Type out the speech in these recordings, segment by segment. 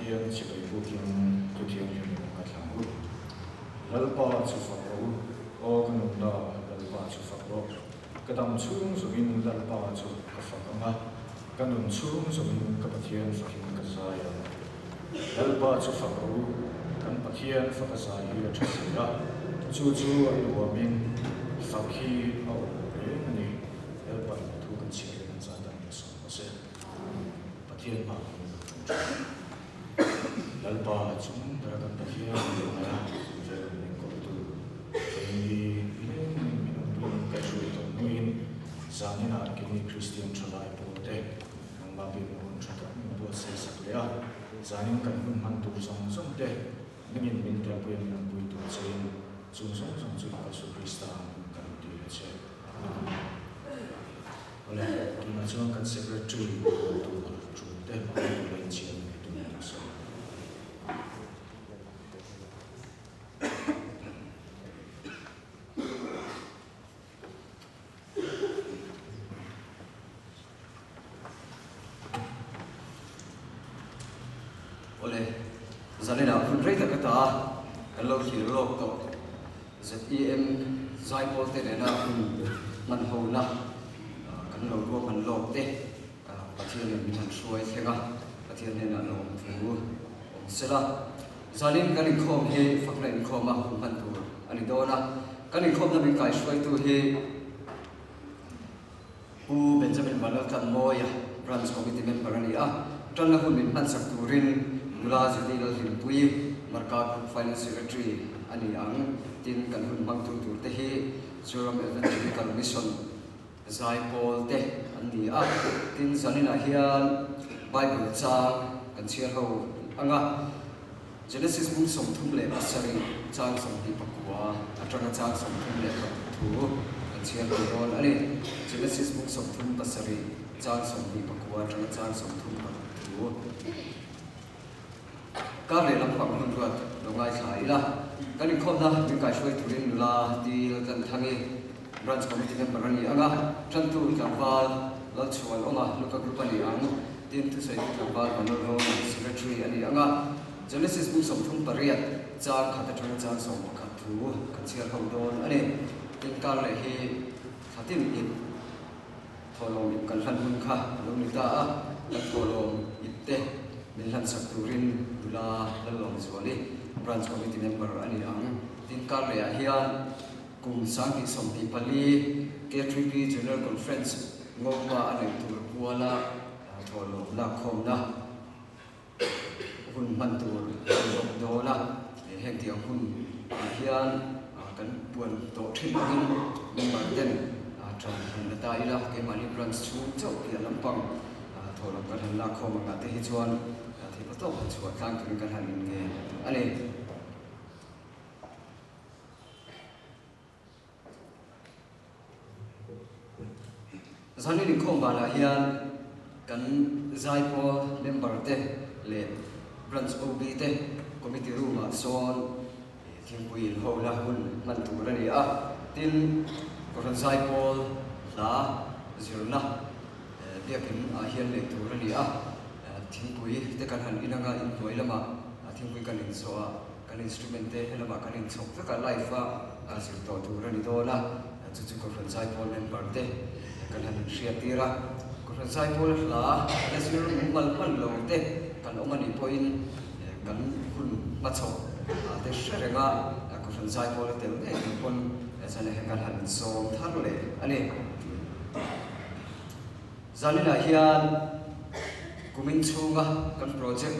Pathian chibai bukin Thu Thianghlim in ka thlang u. Lalpa chu fak rawh u, aw ka nunna Lalpa chu fak rawh. Ka dam chhung zawngin Lalpa chu ka fak ang a, ka nun chhung zawngin ka Pathian fakin ka zai ang. Lalpa chu fak rawh u, kan Pathian faka zai hi a tha si a, chu chu a nuamin fak hi a awm reng a ni. Lalpa in thu kan chhiar hian an zai dan hi a sawm rawh se. Pathian hmah kan lo ṭawng ṭhin. Lalpa chung bera kan Pathian min lo ngaih a, vel min kawltu keini lengin min awmpui min kaihhruai tawh hnuin zaninah keini Kristian ṭhalai pawlte nangmah biakna hun ṭha tak min buatsaih sak leh a, zanin kan hun hman tur zawng zawng te nangin min telpui a min awmpui tur chein chung zawng zawng chu Isua Krista kan ti a che. Awle, tunah chuan kan Secretary haw tur tul te hmang tur la inchhiar ngei tur a sawi. Awle, zaninah hun rei tak ata kan lo thlir lawk tawh. ZEM zaipawl te nena hun hman hona kan lo ruahman lawk te Pathianin min han hruai thleng a, Pathian hnenah lawmthu awm sela. Zanin kan inkhawm hi fakna inkhawma hun hman tur a ni dawn a, kan inkhawmna min kaihruaitu hi Pu Benjamin Vanlaltlanmawia, Branch Committee Member a ni a, tanna hun min hmansak turin Nula Judy Lalhlimpuii, Marka Group Finance Secretary a ni ang. Tin, kan hun hmangtu turte hi Zoram Evangelical Mission Zaipawl te an ni a. Tin, zaninah hian Bible chang kan chhiar ho ang a, Genesis bung 37 chang 29 atanga chang 34 thu kan chhiar thei dawn a ni. Genesis bung 37 chang 29 atanga chang 34 thu. Kar leh lampang hun ruat lo ngaithla ila, kan inkhawmna min kaihruai turin nula Dil Tlanthangi, Branch Committee member a ni ang a, Tantu tlangval Lalchhuan Awma Luka Group a ni ang. Tin, thusawitu tlangval Manol Rona, Secretary a ni ang a, Genesis bung 38 chang khat atanga chang 11 thu kan chhiar ho dawn a ni. Tin, kar leh hi thla tin ip thawhlawm ip kan hlan hun kha a lo ni ta a, kan thawhlawm ip te min hlansak turin nula Lalawmzuali, Branch Committee Member a ni ang. Tin, kar lehah hian Kum 2024 K3P General Conference Ngopa a neih tur puala thawhlawm lakkhawmna hun hman tur a ni bawk dawn a. Heng tiang hun ah hian kan puan tawh thin angin member ten tan han la ta ila, keimahni branch chhung chauh piah lampang thawhlawm kan han lakkhawm angah te hi chuan theihpa tawk han chhuah tlang turin kan han inngen a ni. Zanin inkhawm banah hian kan Zaipawl member te leh Branch OB te Committee room ah sawn thingpui inhona hun hman tur a ni a. Tin, Kohhran Zaipawl hla zirna biakin ah hian neih tur a ni a. Thingpui te kan han in anga inhnuai lamah thingpui kan inzawh a. Kan instrument te helamah kan inchhawk vek a, live a zir tawh tur a ni dawn a, chu chu Kohhran Zaipawl member te kan han inhriat tir a. Kohhran Zaipawl hla la zir mumal hman lo te kan awm a nih pawhin kan hun hmachhawk te hre reng a, Kohhran Zaipawl a tel ngei tur pawn zan ah hian kan han insawm thar leh a ni. Zaninah hian kumin chhunga kan project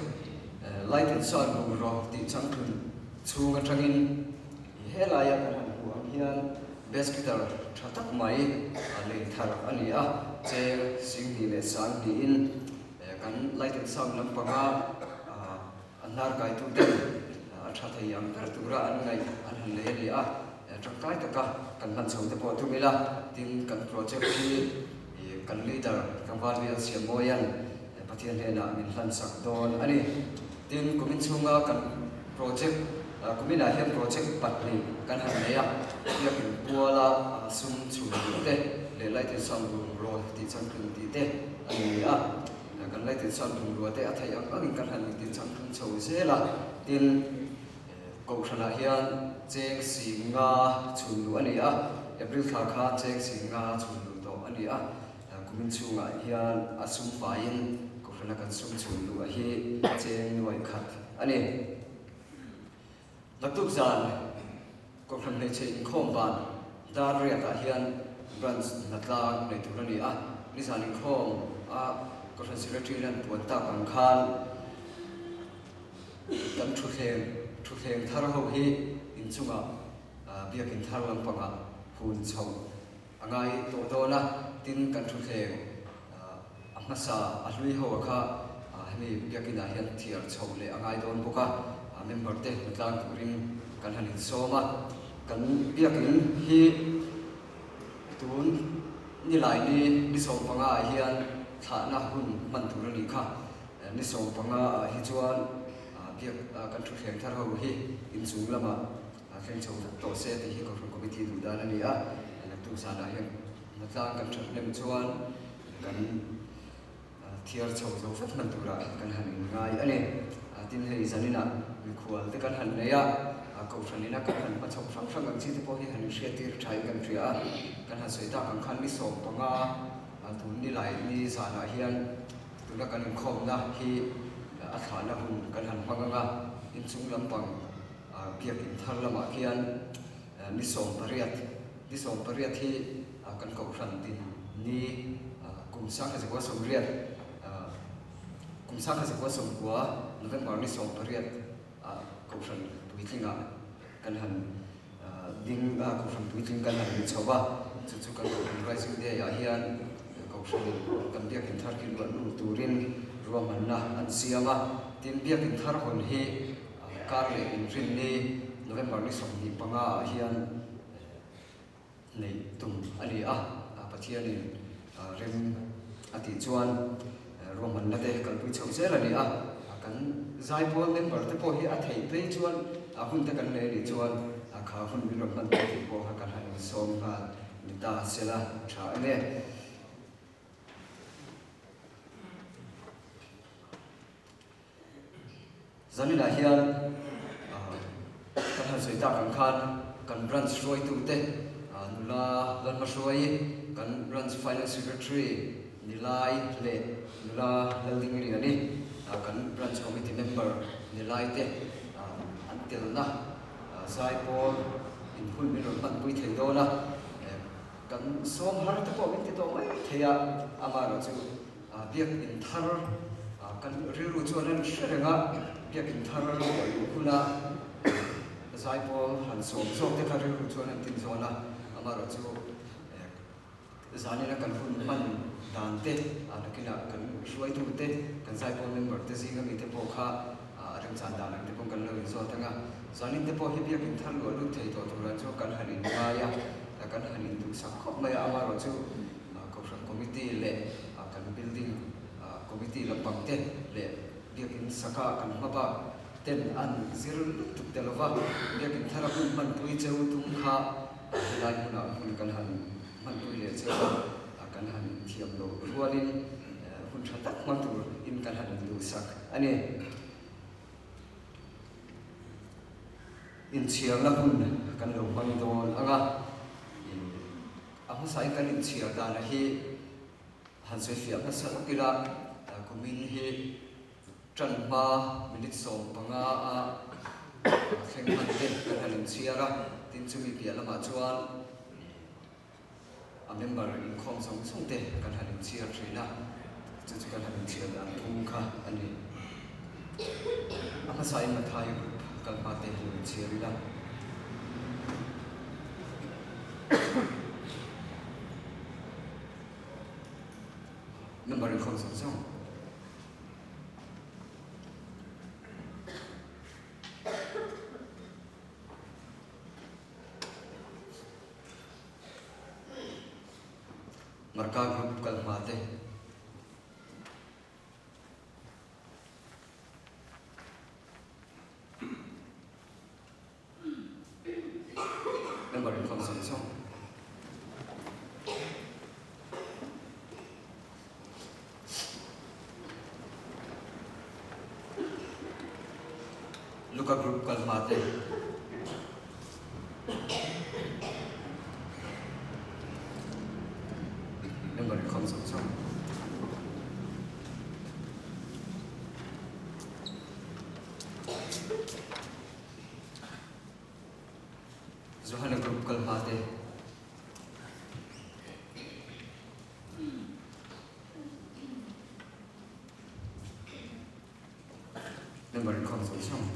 Light and Sound bungraw tih changtlun chhung atangin helaia kan han hmuh ang hian bass guitar tha tak mai lei thar a ni a, cheng 2000 leh 20 in kan Light and Sound lampanga a hnar kaitu ten a tha thei ang ber tura an ngaih an han lei a ni a, tangkai taka kan hman chho te pawh tum ila, tin kan project hi kan leader tlangval Bial Siammawia'n Pathian hnenah min hlansak dawn a ni. Tin, kumin chhunga kan project, kuminah hian project pahnih kan han nei a, biakin puala sum chhun tih te leh light and sound room rawn tih changtlung tih te a ni a. Kan light in chuan bungrua te a theih ang angin kan han inti changtlung chho zel a, tin Kohhranah hian cheng sing nga chhun luh a ni a, April thla khan cheng sing nga chhun luh tawh a ni a, kumin chhungah hian a sum faiin Kohhrana kan sum chhun luh a hi cheng nuai khat a ni. Naktuk zan Kohhran hmeichhe inkhawm van dar riatah hian Branch hnatlang nei tur a ni a, nizan inkhawm a Kohhran Secretary in an puan tak ang khan kan thutthleng thutthleng thar ho hi inchungah biakin thar lampangah hun chhoh a ngai tawh dawn a, tin kan thutthleng a hmasa a hlui ho a kha hemi biakinah hian thiar chhoh leh a ngai dawn bawk a, member te hmatlang turin kan han insawm a, kan biakin hi tun nilai ni ni sawmpanga ah hian thlahna hun hman tur a nih kha, ni sawmpanga ah hi chuan biak kan thutthleng thar ho hi inchung lamah A thleng chho vek tawh se tih hi Kohhran Committee duh dan a ni a, naktuk zanah hian hnatlang kan that hnem chuan kan thiar chho zo vek hman turah kan han inngai a ni. Tin hei zaninah mikhual te kan han nei a, Kohhran ina kan han hmachhawp hrang hrang ang chi te pawh hi han inhriattir thain kan hria a, kan han sawi tak ang khan ni 15 tun nilai ni zanah hian tuna kan inkhawmna hi a thlahna hun kan han hmang ang a, inchung lampang Biakin thar lamah khian ni 18, ni 18 hi kan kohhran din ni kum 1980, kum 1990 November ni 18 ah kohhran puitlingah kan han ding a, kohhran puitling kan han ni chho va, chu chu kan kohhran Rising Day ah hian kohhranin kan biakin thar khi luah lut turin ruahmanna an siam a, tin biakin thar hawn hi Kar leh inrinni November ni 25 ah hian neih tum a ni a, Pathianin rem a tih chuan ruahmanna te kalpui chho zel a ni a, kan zaipawl member te pawh hi a theih phei chuan a hun te kan nei a nih chuan kha hun min rawn hman pui tih pawh kha kan han insawm nghal ni ta sela tha eng e. Zaninah hian kan han sawi tak ang khan kan branch hruaitute nula Lalhmahruaii, kan branch finance secretary Nilai leh nula Laldingliani, kan branch committee member Nilai te an telna zaipawl inhun min rawn hmanpui thei dawn a, kan sawm har te pawh min ti tawh mai thei a, amaherawhchu Biakin thar kan rilru chuan an hre reng a, biakin thar luah luh huna zaipawl han sawm zawk te kha rilru chuan an tin zawn a, amaherawhchu zanina kan hun hman dan te, nakinah kan hruaitu te, kan zaipawl member te zinga mite pawh kha a remchan dan ang te pawh kan lo inzawt ang a, zanin te pawh hi biakin thar luah lut thei tawh turah chuan kan han inngai a, kan han induhsak khawp mai a, amaherawhchu Kohhran Committee leh kan Building Committee lampang te leh Biakin Saka kan hma bak ten an zir lutuk ta lova, Biakin thara hun hmanpui cheu tum kha helai hmunah hun kan han hmanpui leh cheu a, kan han inthiam loh rualin hun tha tak hmang tur in kan han induhsak a ni. Inchhiarna hun kan lo hmang dawn ang a. A hmasain kan inchhiar dana hi han sawi fiah hmasa lawk ila, kumin hi tan hma minute 15 a thleng hman te kan han inchhiar a, tin chumi piah lamah chuan a member inkhawm zawng zawng te kan han inchhiar thin a, chu chu kan han inchhiar dan phung kha a ni. A hmasain Mathai group kal hma te lo inchhiar ila. Number inkhawm zawng zawng. Marka group kal hma te. Member inkhawm zawng zawng. Luka group kal hma te. Member inkhawm zawng zawng. Johana group kal hma te. Member inkhawm zawng zawng.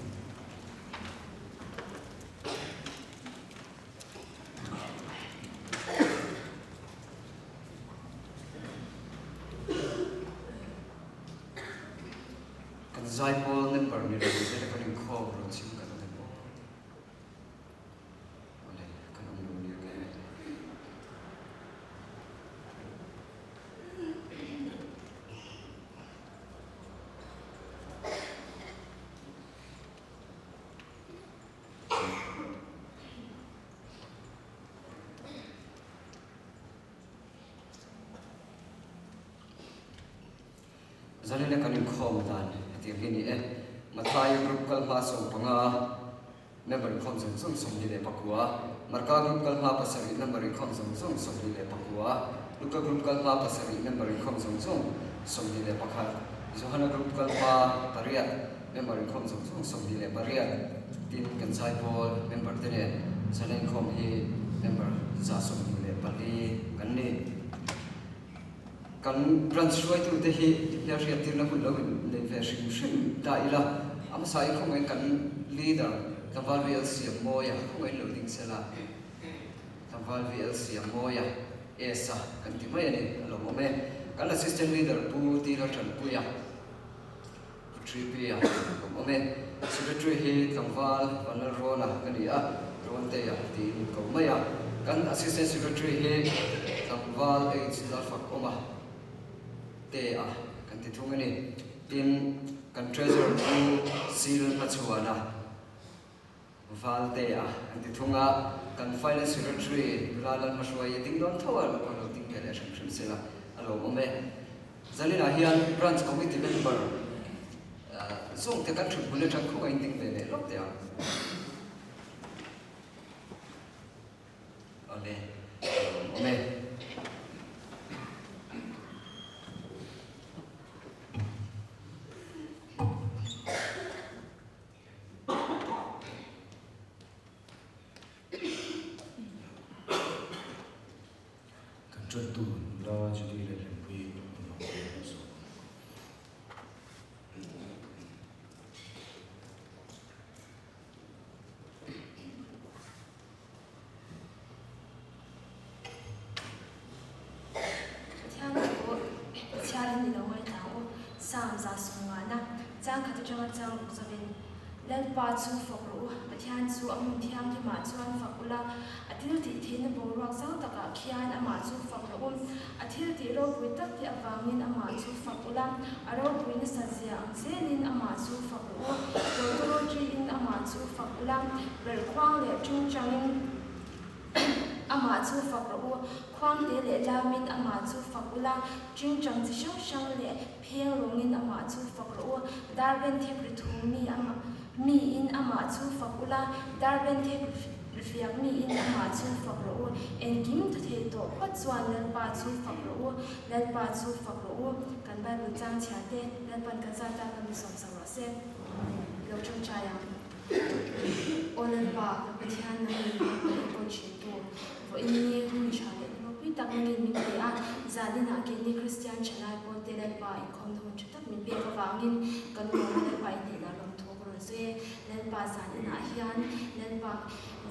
Kan zaipawl member ni lo te kan inkhawm rawn chhim kan awm em aw? Awle, kan awm lo nia nge. Zanina kan inkhawm dan hetiang hi a ni e. Mathaia group kal hma 15, member inkhawm zawng zawng 29, Marka group kal hma pasarih, member inkhawm zawng zawng 29, Luka group kal hma pasarih, member inkhawm zawng zawng 21, Johana group kal hma pariat, member inkhawm zawng zawng 28, tin kan zaipawl member te nen zana inkhawm hi member 124 kan ni. Kan branch hruaitute hi hmelhriattirna hun lo in nei ve hrim hrim ta ila, a hmasa in khawngaihin kan leader Tlangval VL Siammawia khawngaihin lo ding sela, Tlangval VL Siammawia Esa kan ti mai a ni, a lo awm e. Kan assistant leader Pu Tila Tanpuia, Pu Tripia a lo awm e. Secretary hi Tlangval Vanlalrawna ka ni a, Rawntea tiin min ko mai a. Kan assistant secretary hi Tlangval H Lalfakawma te a kan ti thung a ni. Tin, kan treasurer Pu Sil Hmachhuana Valtea an ti thung a, kan Finance Secretary nula Lalhmahruaii ding dawn tho a lo lo ding ve leh hrim hrim sela a lo awm e. Zaninah hian Branch Committee member zawngte kan thut hmun atang khawng a inding ve leh lawk teh ang. Awle, a lo awm e. Kan ṭantu nula Judy leh Hlimpui an awm ve a zawk. Pathian chu chhiarin i lo ngaithla ang u. Psalm 150, chang khat atanga chang ruk zawin, Lalpa chu fak rawh u, Pathian chu a hmun thianghlimah chuan fak ula, a thil tih theihna boruak zau takah khian amah chu fak rawh u. A thil tih ropui tak te avangin amah chu fak ula, a ropui nasa zia ang zelin amah chu fak rawh u. Tawtawrawṭiin amah chu fak ula, Belhkhuang leh ṭungṭangin amah chu fak rawh u. Khuangte leh lamin amah chu fak ula, ṭingṭang chi hrang hrang leh pheng rawngin amah chu fak rawh u. Darben thek ri thu mi amah miin amah chu fak ula, darben thek ri fiak miin amah chu fak rawh u. Engkim tha thei tawh phawt chuan Lalpa chu fak rawh u, Lalpa chu fak rawh u. Kan Bible chang chhia te Lalpan kan zat tan kan insawmsak rawh se. I lo ṭawngṭai ang. Aw Lalpa, ka Pathian nangin min rawn enkawl thin tu, vawiin ni hun tha leh ropui tak nangin min pe a, zaninah keini Kristian thalai pawlte Lalpa inkhawmna hun tha tak min pek avangin kan lawm a, Lalpa inhnehna lawm thu ka rawn sawi e. Lalpa zaninah hian Lalpa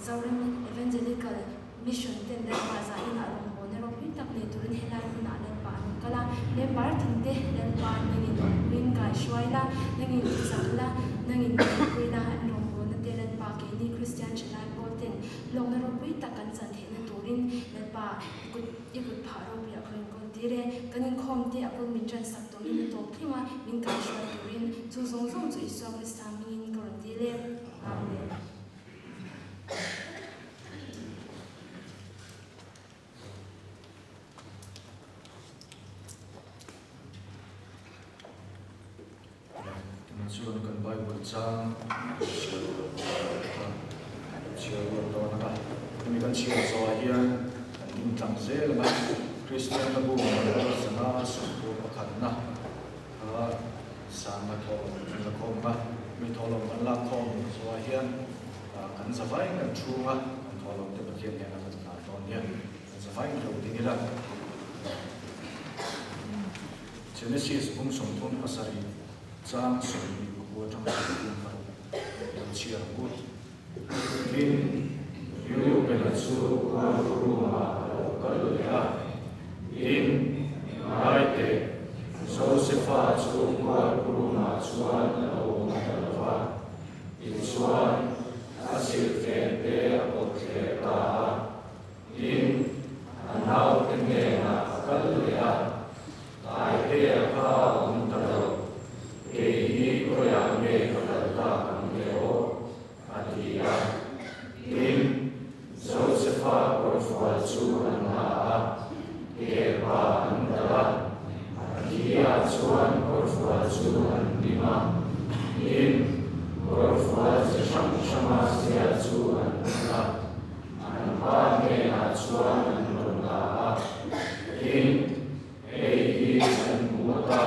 Zoram Evangelical Mission ten Lalpa zaninah rawngbawlna ropui tak nei turin helai hmunah Lalpa an rawn kal a, member tinte Lalpa nangin awmpuiin kaihruai la, nangin tichak la, nangin thupui la an rawngbawlna te Lalpa keini Kristian thalai pawl ten hlawkna ropui tak kan chan theihna turin Lalpa i kut i kut phah ropuiah ka inkawl tir e. Kan inkhawm te a bul min ṭansak tawhin a tawp thleng a, min kaihruai turin chu zawng zawng chu Isua Krista hmingin ka rawn dil e. Amen. Tunah chuan kan Bible. Bible chang chhiar rual kha chhiar rual dawn ang a. Hemi kan chhiar zawhah hian kan ding tlang zel ang a, Kristian hla bu number 510 pakhatna kha sanga thawhlawm kan la khawm ang a. Mi thawhlawm kan lak khawm zawhah hian kan zavaiin kan chhunga kan thawhlawm te Pathian hnena kan hlan dawn nia. Kan zavaiin lo ding ila. Genesis bung 37 chang 22 atanga 36 lo chhiar ang u. Tin, Reuben-a chu khualrumah a lo kal leh a. Tin, ngaite, Josefa chu khualrumah chuan a lo awm ta lo va. Tichuan, a silhfen te a pawt thler ta a. Tin, a naute hnenah a kal leh a, Taitea kha a awm ta lo, kei hi khawiah nge ka kal tak ang le aw? a ti a. Tin, Josefa kawrfual chu an ha a, kelpa an dal a, a thi-ah chuan kawrfual chu an hlim a. Tin, kawrfual chi hrang hranga zia chu an hman a. An pa hnenah chuan an rawn la a, Tin, hei hi kan hmu ta,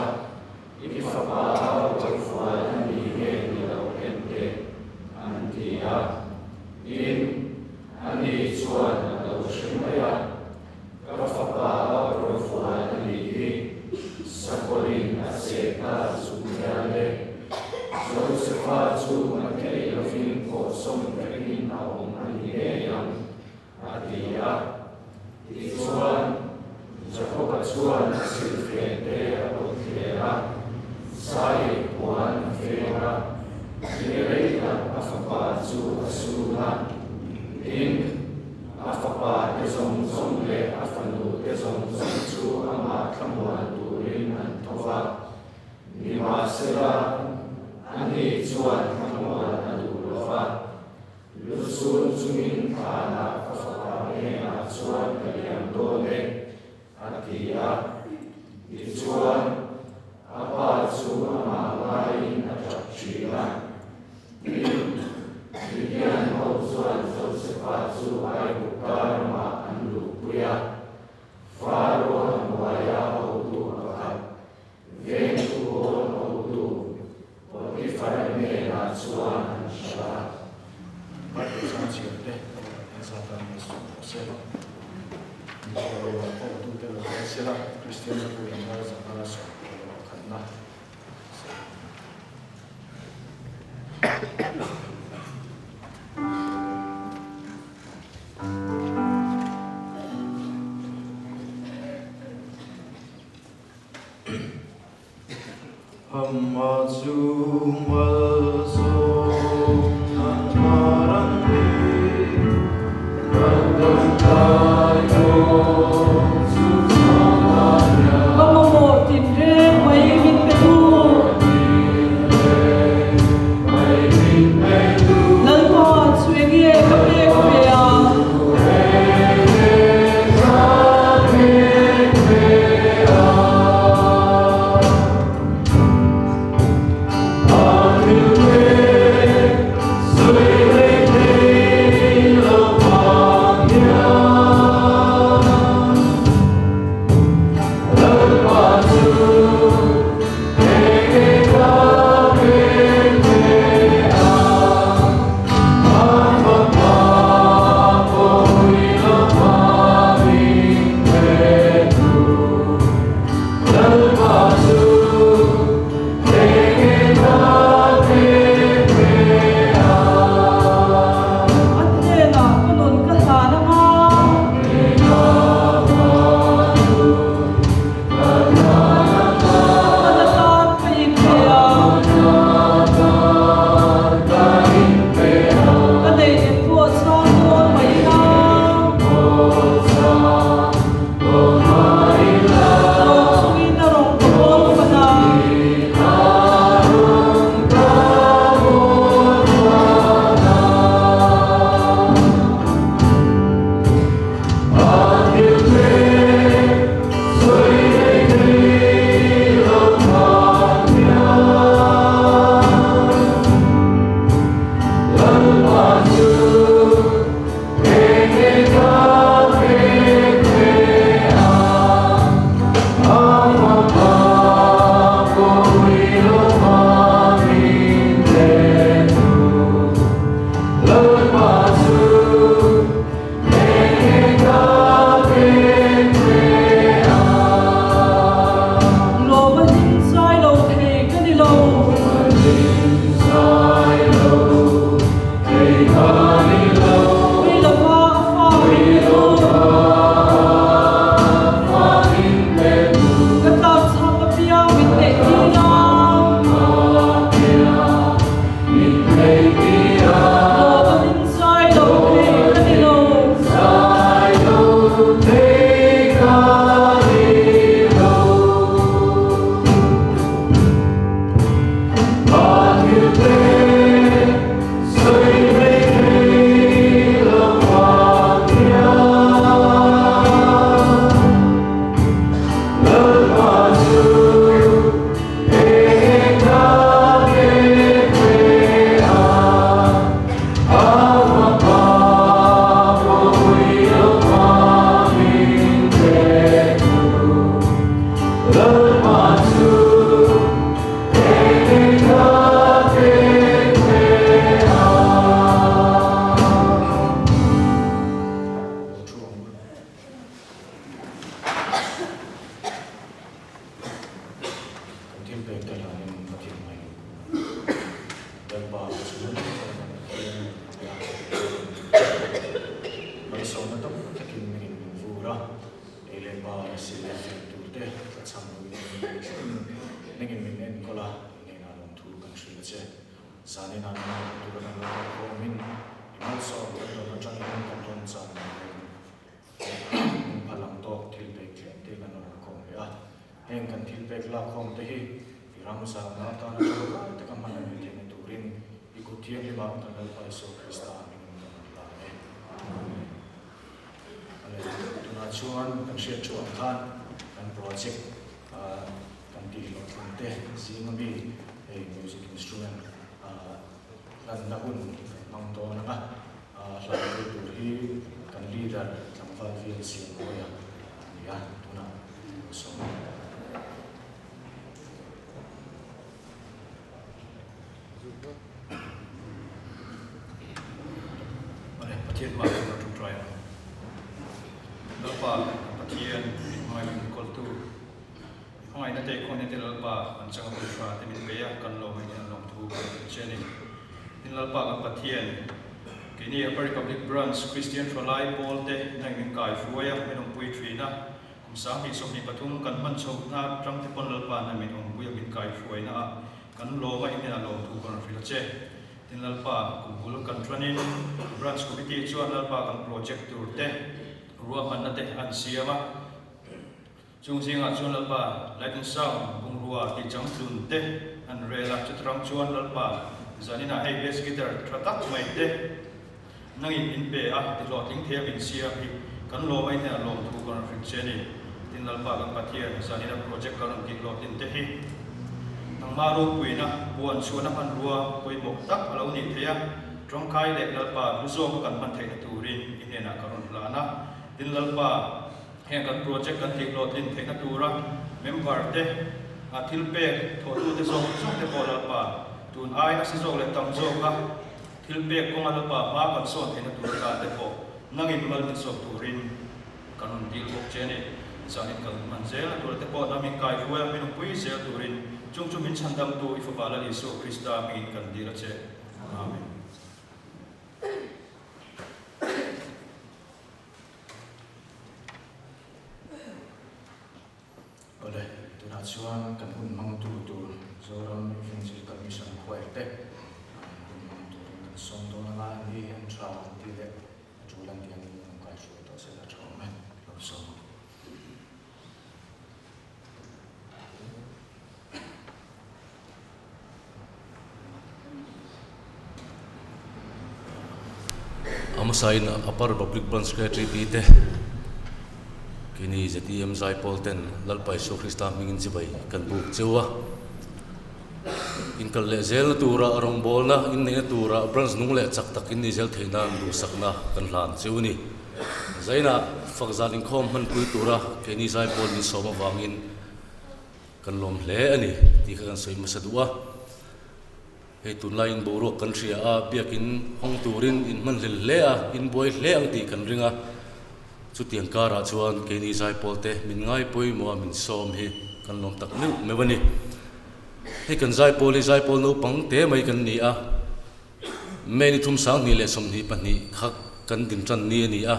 i fapa a kawrfual a ni nge ni lo en teh, an ti a. Tin, ani chuan a lo hre mai a, Ka fapa a kawrfual a nih hi, sakawlin a cheh ta zuk hial e. Josefa chu a theih lovin pawhsawm vekin a awm a ni ngei ang, a ti a. Tichuan, Jakoba chuan a silhfen te a pawt thler a, Sai puan a feng a, ni rei tak a fapa chu a sun a. Tin, a fapa te zawng zawng leh a fanu te zawng zawng chu amah thlamuan turin an tho va. Nimahsela, ani chuan thlamuan a duh lo va, Lusun chungin thlanah ka fapa hnenah chuan ka liam dawn e, a ti a. Tichuan, a pa chu amah ngaiin a tap thin a. Tin, Midian ho chuan Josefa chu Aigupta ramah an luhpui a, Faro-a hnuaia hotu pakhat, Vengtu hawn hotu Potifar hnenah chuan an hrilh a. Bible chang chhiarte an zat a ni suh rawh se. Mipa lo pawh tute lo kal sela, Kristian rilru in dar zanga sawm lo khatna se. Amma chu malsawm nan hmar an ni, London tlai kawng chu chhawng hian. Ka mamawh tinreng mai min pe tu. Lalpa chu enge ka pek ve a? thei ka ni lo. A thil te sawi hlei thei lo vang hian Lalpa chu eng ka pek ve a, a fapa pawh lo vangin pek tu. Lalpa chu eng ka pek ve a. Lo thu ang. Kan thil pek te hlanin Pathian ngai lo. Lalpa ka chu nasa taka kan Pathian a Malsawmna tam takin mingin min vur a, ei leh pa sil leh fel tur te tlachham loin min pui thlengin mingin min enkawl a, i hnenah lawmthu kan hrilh a che. Zanin ah nang lawm tura kan lo kal khawmin i malsawm kan rawn atangin kan rawn chan mai leh Hmun pha lang tawk thil pek tlem te kan rawn khawm leh a, heng kan thil pek lak khawm te hi i ram zalna atana tangkai taka hman a nih theihna turin i kut thianghlim ah kan Lalpa Isua Krista min kan rawn hlan e. Amen. Ale, tunah chuan kan hriat thu ang khan kan project kan tih hlawhtling te zinga mi hei music instrument hlanna hun kan hmang dawn ang a, Hlauhpui tur hi kan leader tlangval vial Siamawia a ni a, tunah lo sawm ang. Awle, Pathian hmaah chuan a ṭawngṭai ang. Lalpa, kan Pathian, min hmangaih min kawltu, i hmangaihna te khawngaihna te Lalpa kan changa hun hra te min bei a, kan lawm anih an lawmthu kan hrilh che a ni. Tin Lalpa kan Pathian, keini Upper Republic Branch Kristian Thalai Pawl te nang min kai hruai a, min awmpui thin a, kum 2023 kan hman chho hna tang te pawn Lalpa na min awmpui a min kai hruai na ah kan lawm a i hnenah lawmthu kan rawn hrilh a che. Tin Lalpa kum bul kan tanin Branch Committee chuan Lalpa kan project tur te ruahmanna te an siam a, Chung zingah chuan Lalpa Light and Sound bungrua tih changtlun te an rel a, chutarang chuan Lalpa zaninah hei bass guitar tha tak mai te nangin min pe a, ti hlawhtling thei a min siam hi kan lawm a inhnen a lawmthu kan rawn hrilh che a ni. Tin Lalpa kan Pathian zanina project kan rawn tih hlawhtlin te hi nangmah ropuina puan chhuahna hmanrua pawimawh tak a lo nih theih a, tawngkai leh Lalpa hlu zawka kan hman theihna turin i hnenah ka rawn hlan a. Tin Lalpa. Heng kan project kan tih hlawhtlin theihna tura member te a thil pek thawhtute zawk zawk te pawh Lalpa tun ai nasa zawk leh tam zawka thil pek kawnga Lalpa hma kan sawn theihna tur atan te pawh nangin mal min sawm turin kan rawn dil bawk che a ni. Zanin kan hman zel a tura te pawh hnam inkai hruai a minungpui zel turin chung chu min chhandamtu i Fapa Lal Isua Krista hmingin kan dil a che. Amen. Awle, tunah chuan kan hun hmang tur tur Zoram Evangelical Mission Choir te an hun hmang turin kan sawm dawn anga an ni hi an tha an tih leh a tul an tih angin an kaihruai tawh se la tha awm e, lo sawm ang. A hmasain Upper Republic Branch Secretary pi te keini ZEM Zaipawl ten Lalpa Isua Krista hmingin chibai kan buk cheu a. Inkal leh zelna tura rawngbawlna inneihna tura branch nung leh chak tak in ni zel theih nan duhsakna kan hlan cheu a ni. Zainah fakzan inkhawm hmanpui tura keini Zaipawl min sawm avangin Kan lawm hle a ni tih kha kan sawi hmasa duh a. Hei tunlaiin boruak kan hria a, biakin hawng turin in hmanhlel hle a, in buai hle ang tih kan ring a. Chutiang karah chuan keini zaipawl te min ngai pawimawh a min sawm hi kan lawm tak meuh meuh a ni. Hei kan zaipawl hi zaipawl naupang te mai kan ni a. May ni thum 2022 kha kan din tan ni a ni a,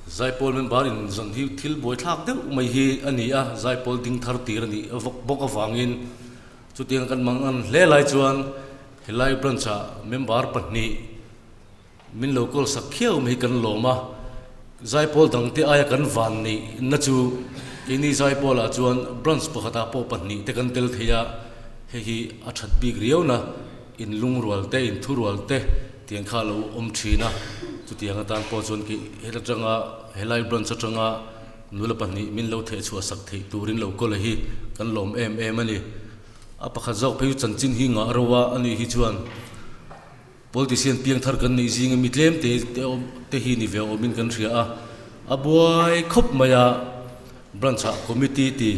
Zaipawl member in zawn hi thil buaithlak deuh mai hi a ni a, Zaipawl ding thar tir a nih bawk avangin chutiang kan mang an hle lai chuan helai branch ah member pahnih min lo call sak khiau mai hi kan lawm a. Zaipawl dangte aia kan van neihna chu keini Zaipawlah chuan branch pakhatah pawh pahnihte kan tel thei a, hei hi a that bik riauna inlungrual te, inthurual te tiang kha a lo awm thin a, chutiang atan pawh chuan kei heta tanga helai branch atanga nula pahnih min lo thehchhuah sak theih turin lo kawl hi kan lawm em em a ni. A pakhat zawk phei chu chanchin hi ngah ro a, ani hi chuan Politician piangthar kan neih zinga mi tlem te te hi ni ve awmin kan hria a, a buai khawp mai a, branch ah committee ti,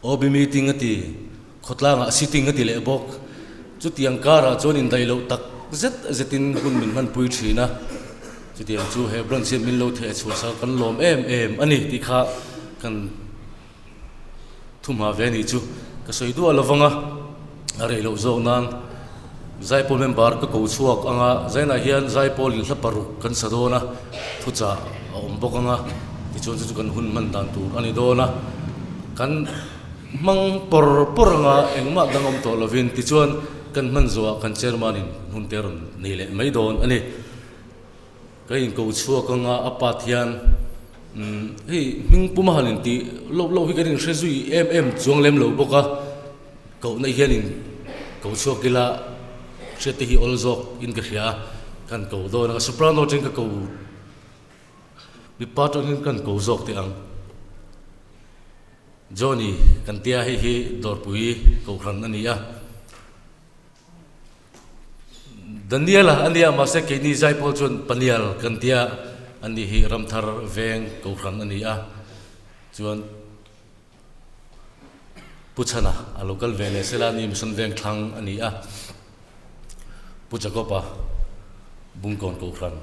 OB meeting a ti, khawtlangah sitting a ti leh bawk. Chutiang karah chuan indaih loh tak zet zetin hun min hmanpui thin a, chutiang chu he branch hian min lo theh chhuah sak a kan lawm em em a ni tih kha kan Thumha ve nih chu ka sawi duah lo vang a, a rei loh zawk nan Zaipawl member ka ko chhuak ang a, Zainah hian Zaipawl in hla paruk kan sa dawn a, thuchah a awm bawk ang a, tichuan chu chu kan hun hman dan tur a ni dawn a, kan hmang pawr pawr ang a, engmah dang awm tawh lovin tichuan kan hman zawhah kan chairman in hun te rawn nei leh mai dawn a ni. Ka inko chhuak anga a pat hian umm hei hming puma han intih loh loh hi kan inhre zui em em chuang lem lo bawk a, kohna hian in ko chhuak ila hriat te hi awl zawk in ka hria a, kan ko dawn a, soprano atangin ka ko mipa atangin kan ko zawk teh ang. Johnny kan tia hei hi dawrpui kohhran a ni a. Daniel-a a nia, mahse keini Zaipawl chuan Panial kan tia, ani hi Ramthar veng Kohhran a ni a, chuan Pu Chhana a lo kal ve leh sela, ani Mission veng thlang a ni a, Pu Jacob-a Bungkawn Kohhran.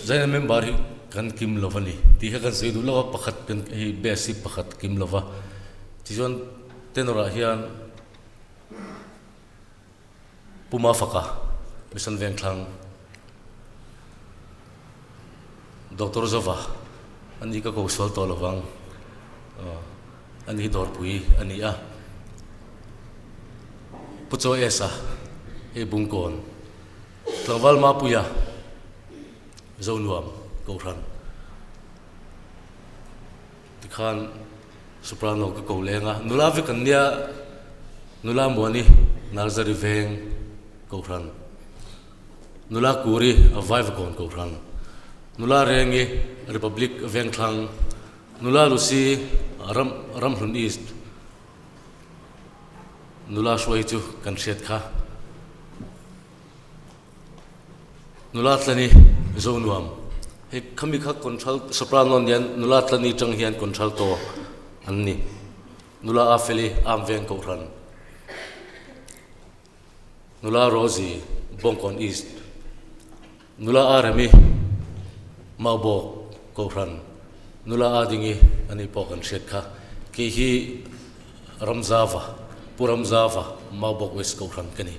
Zaina member hi kan kim lo va ni tih kha kan sawi duh lo a, pakhat kan hei base hi pakhat kim lo va, tichuan Tenor ah hian Pu Mafaka, Mission Vengthlang, Doctor Zova, ani ka ko sual tawh lovang, ani hi dawrpui a ni a, Pu Chaw Esa, hei Bungkawn, Tlangval Mapuia, Zonuam, Kohhran. Tikhan Soprano ka ko leng a, nula vek an nia, nula Muani Narzary veng Kohhran, nula Kuri a Vaivakawn Kohhran, nula Rengi Republic Vengthlang, nula Lucy Ram Ramhlun East, nula Hruai chu kan hriat kha. Nula Tlani Zonuam, Hei khami kha contral soprano an nia, Nula Tlani tang hian contralto an ni. Nula Afeli Amveng Kohhran, Nula Rosie Bawngkawn East, Nula Aremi Maubawk Kohhran, Nula Adingi ani pawh kan hriat kha. Kei hi Ramzava, Pu Ramzava Maubawk West Kohhran ka ni.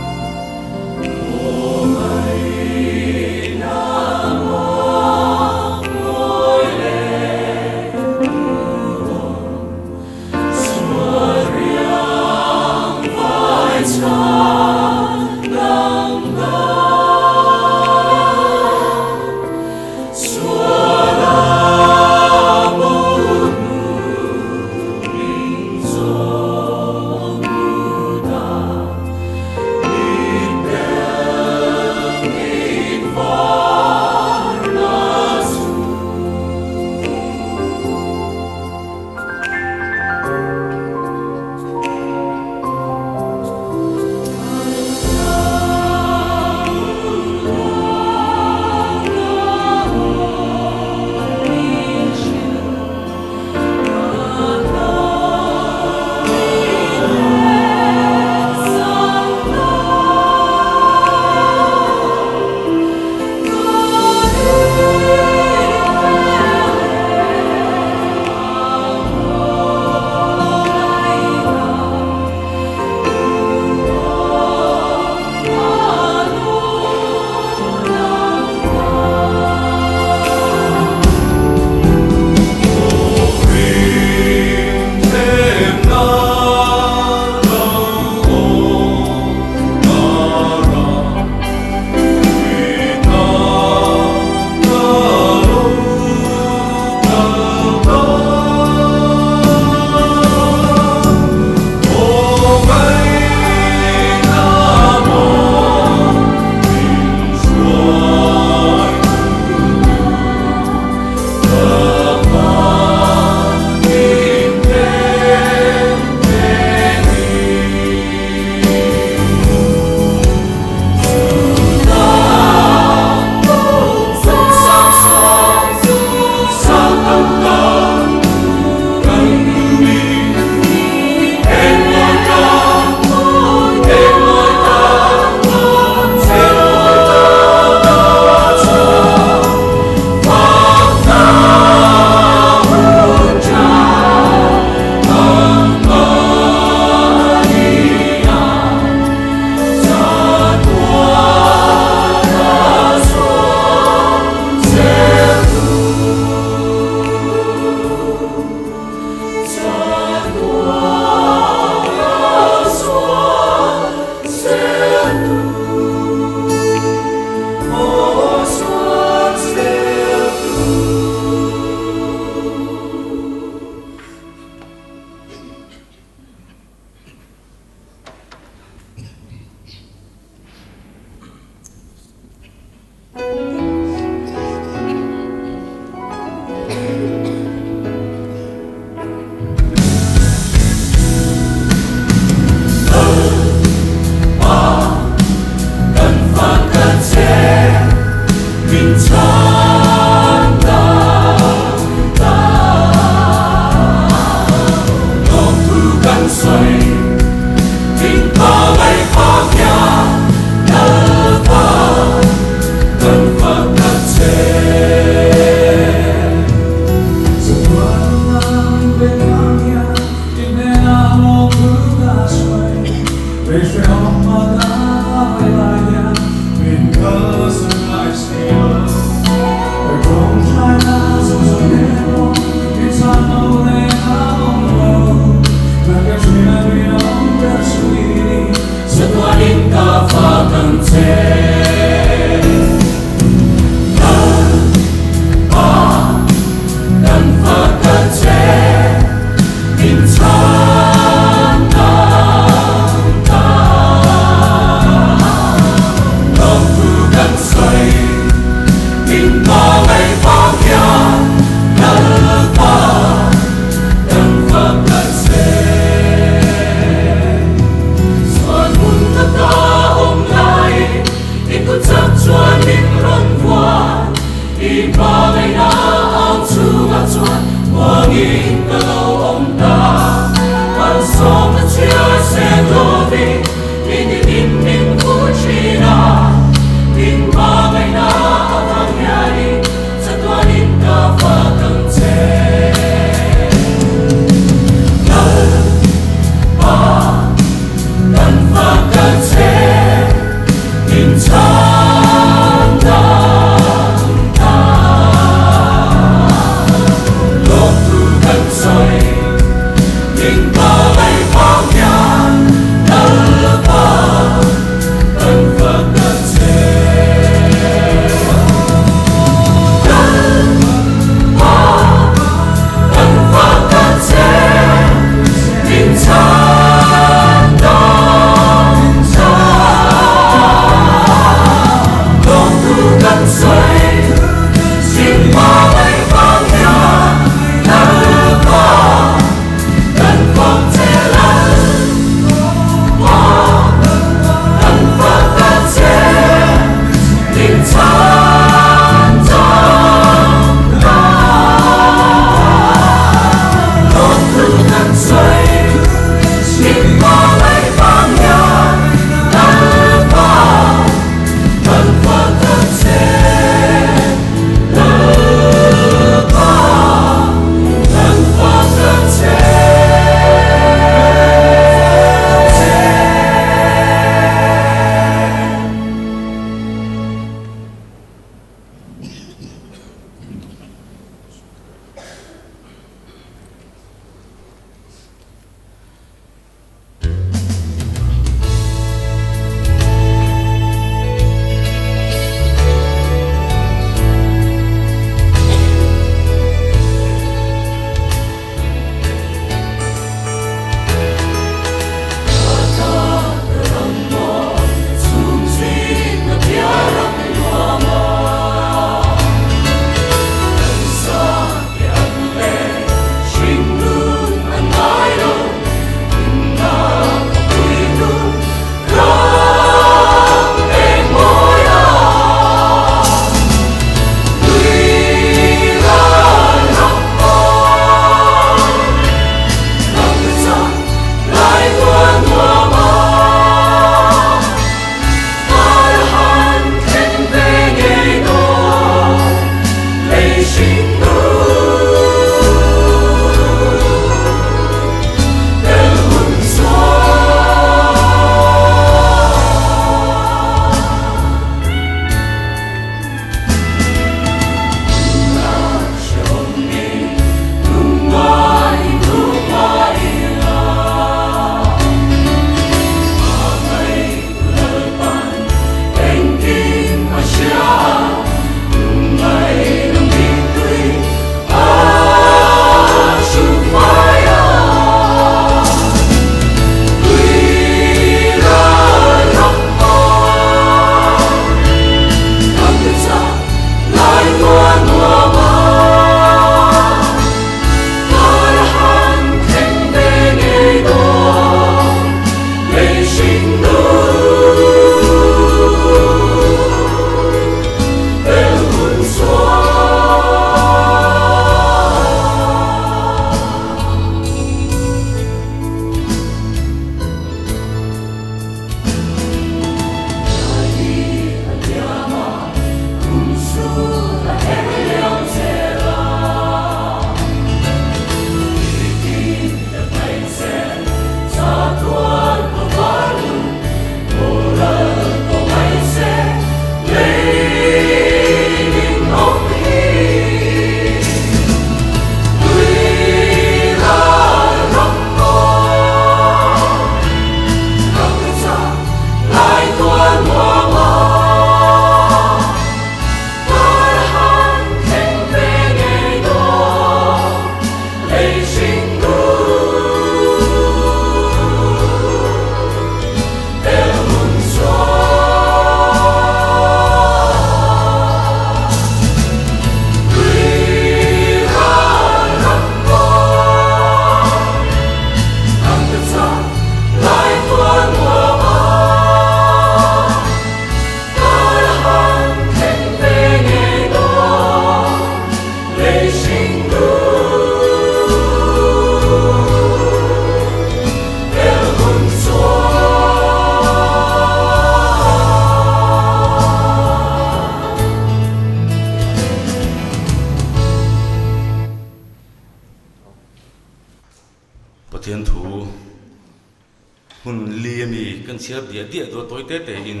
kan chhiar diah diah duh a tawi te te in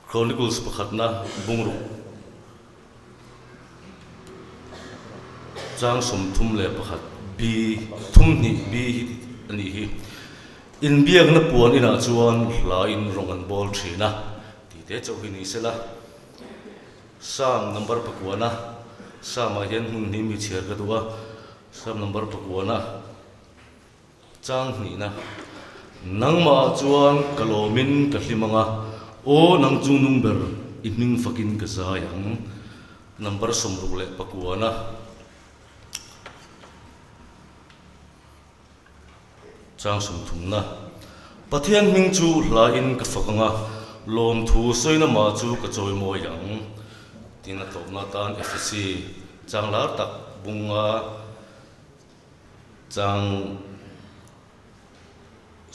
Chronicles pakhatna bungruk chang 31 B thum hnih B hi a nih hi. Inbiakna puan inah chuan hlain rawng an bawl thin a tih te chauh hi ni sela. Psalm number pakuana Psalm-ah hian hmun hnih mi chhiar ka duh a, Psalm number pakuana Chang hnihna, Nangmah chuan ka lawmin ka hlim ang a, aw nang chu nung ber i hming fakin ka zai ang. Number 69-a Chang sawmthumna, Pathian hming chu hlain ka fak ang a, lawmthu sawina mah chu ka chawimawi ang. Tin a tawpna atan Efesi chang lar tak bunga Chang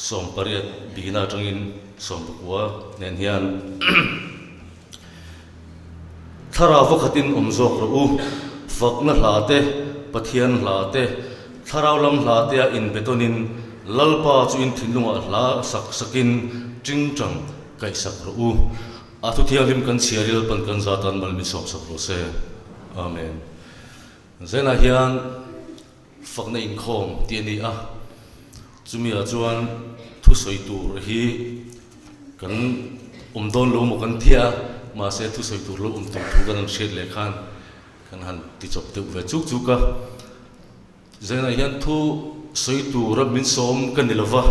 18 bihna atangin 19 nen hian Thlarau vakhatin awm zawk rawh u, fakna hla te, Pathian hla te, thlarau lam hla tea inbetawnin Lalpa chu in thinlungah hla sak sakin tingtang kaihsak rawh u. A thu thianghlim kan chhiar i Lalpan kan zatan mal min sawmsak rawh se. Amen. Zenah hian fakna inkhawm tih a ni a, chumi ah chuan thusawi tur hi kan awm dawn lo maw kan ti a, mahse thusawi tur lo awm tur thu kan han hriat leh khan kan han ti chawp deuh ve chuk chuk a. Zenah hian thu sawi tura min sawm ka ni lova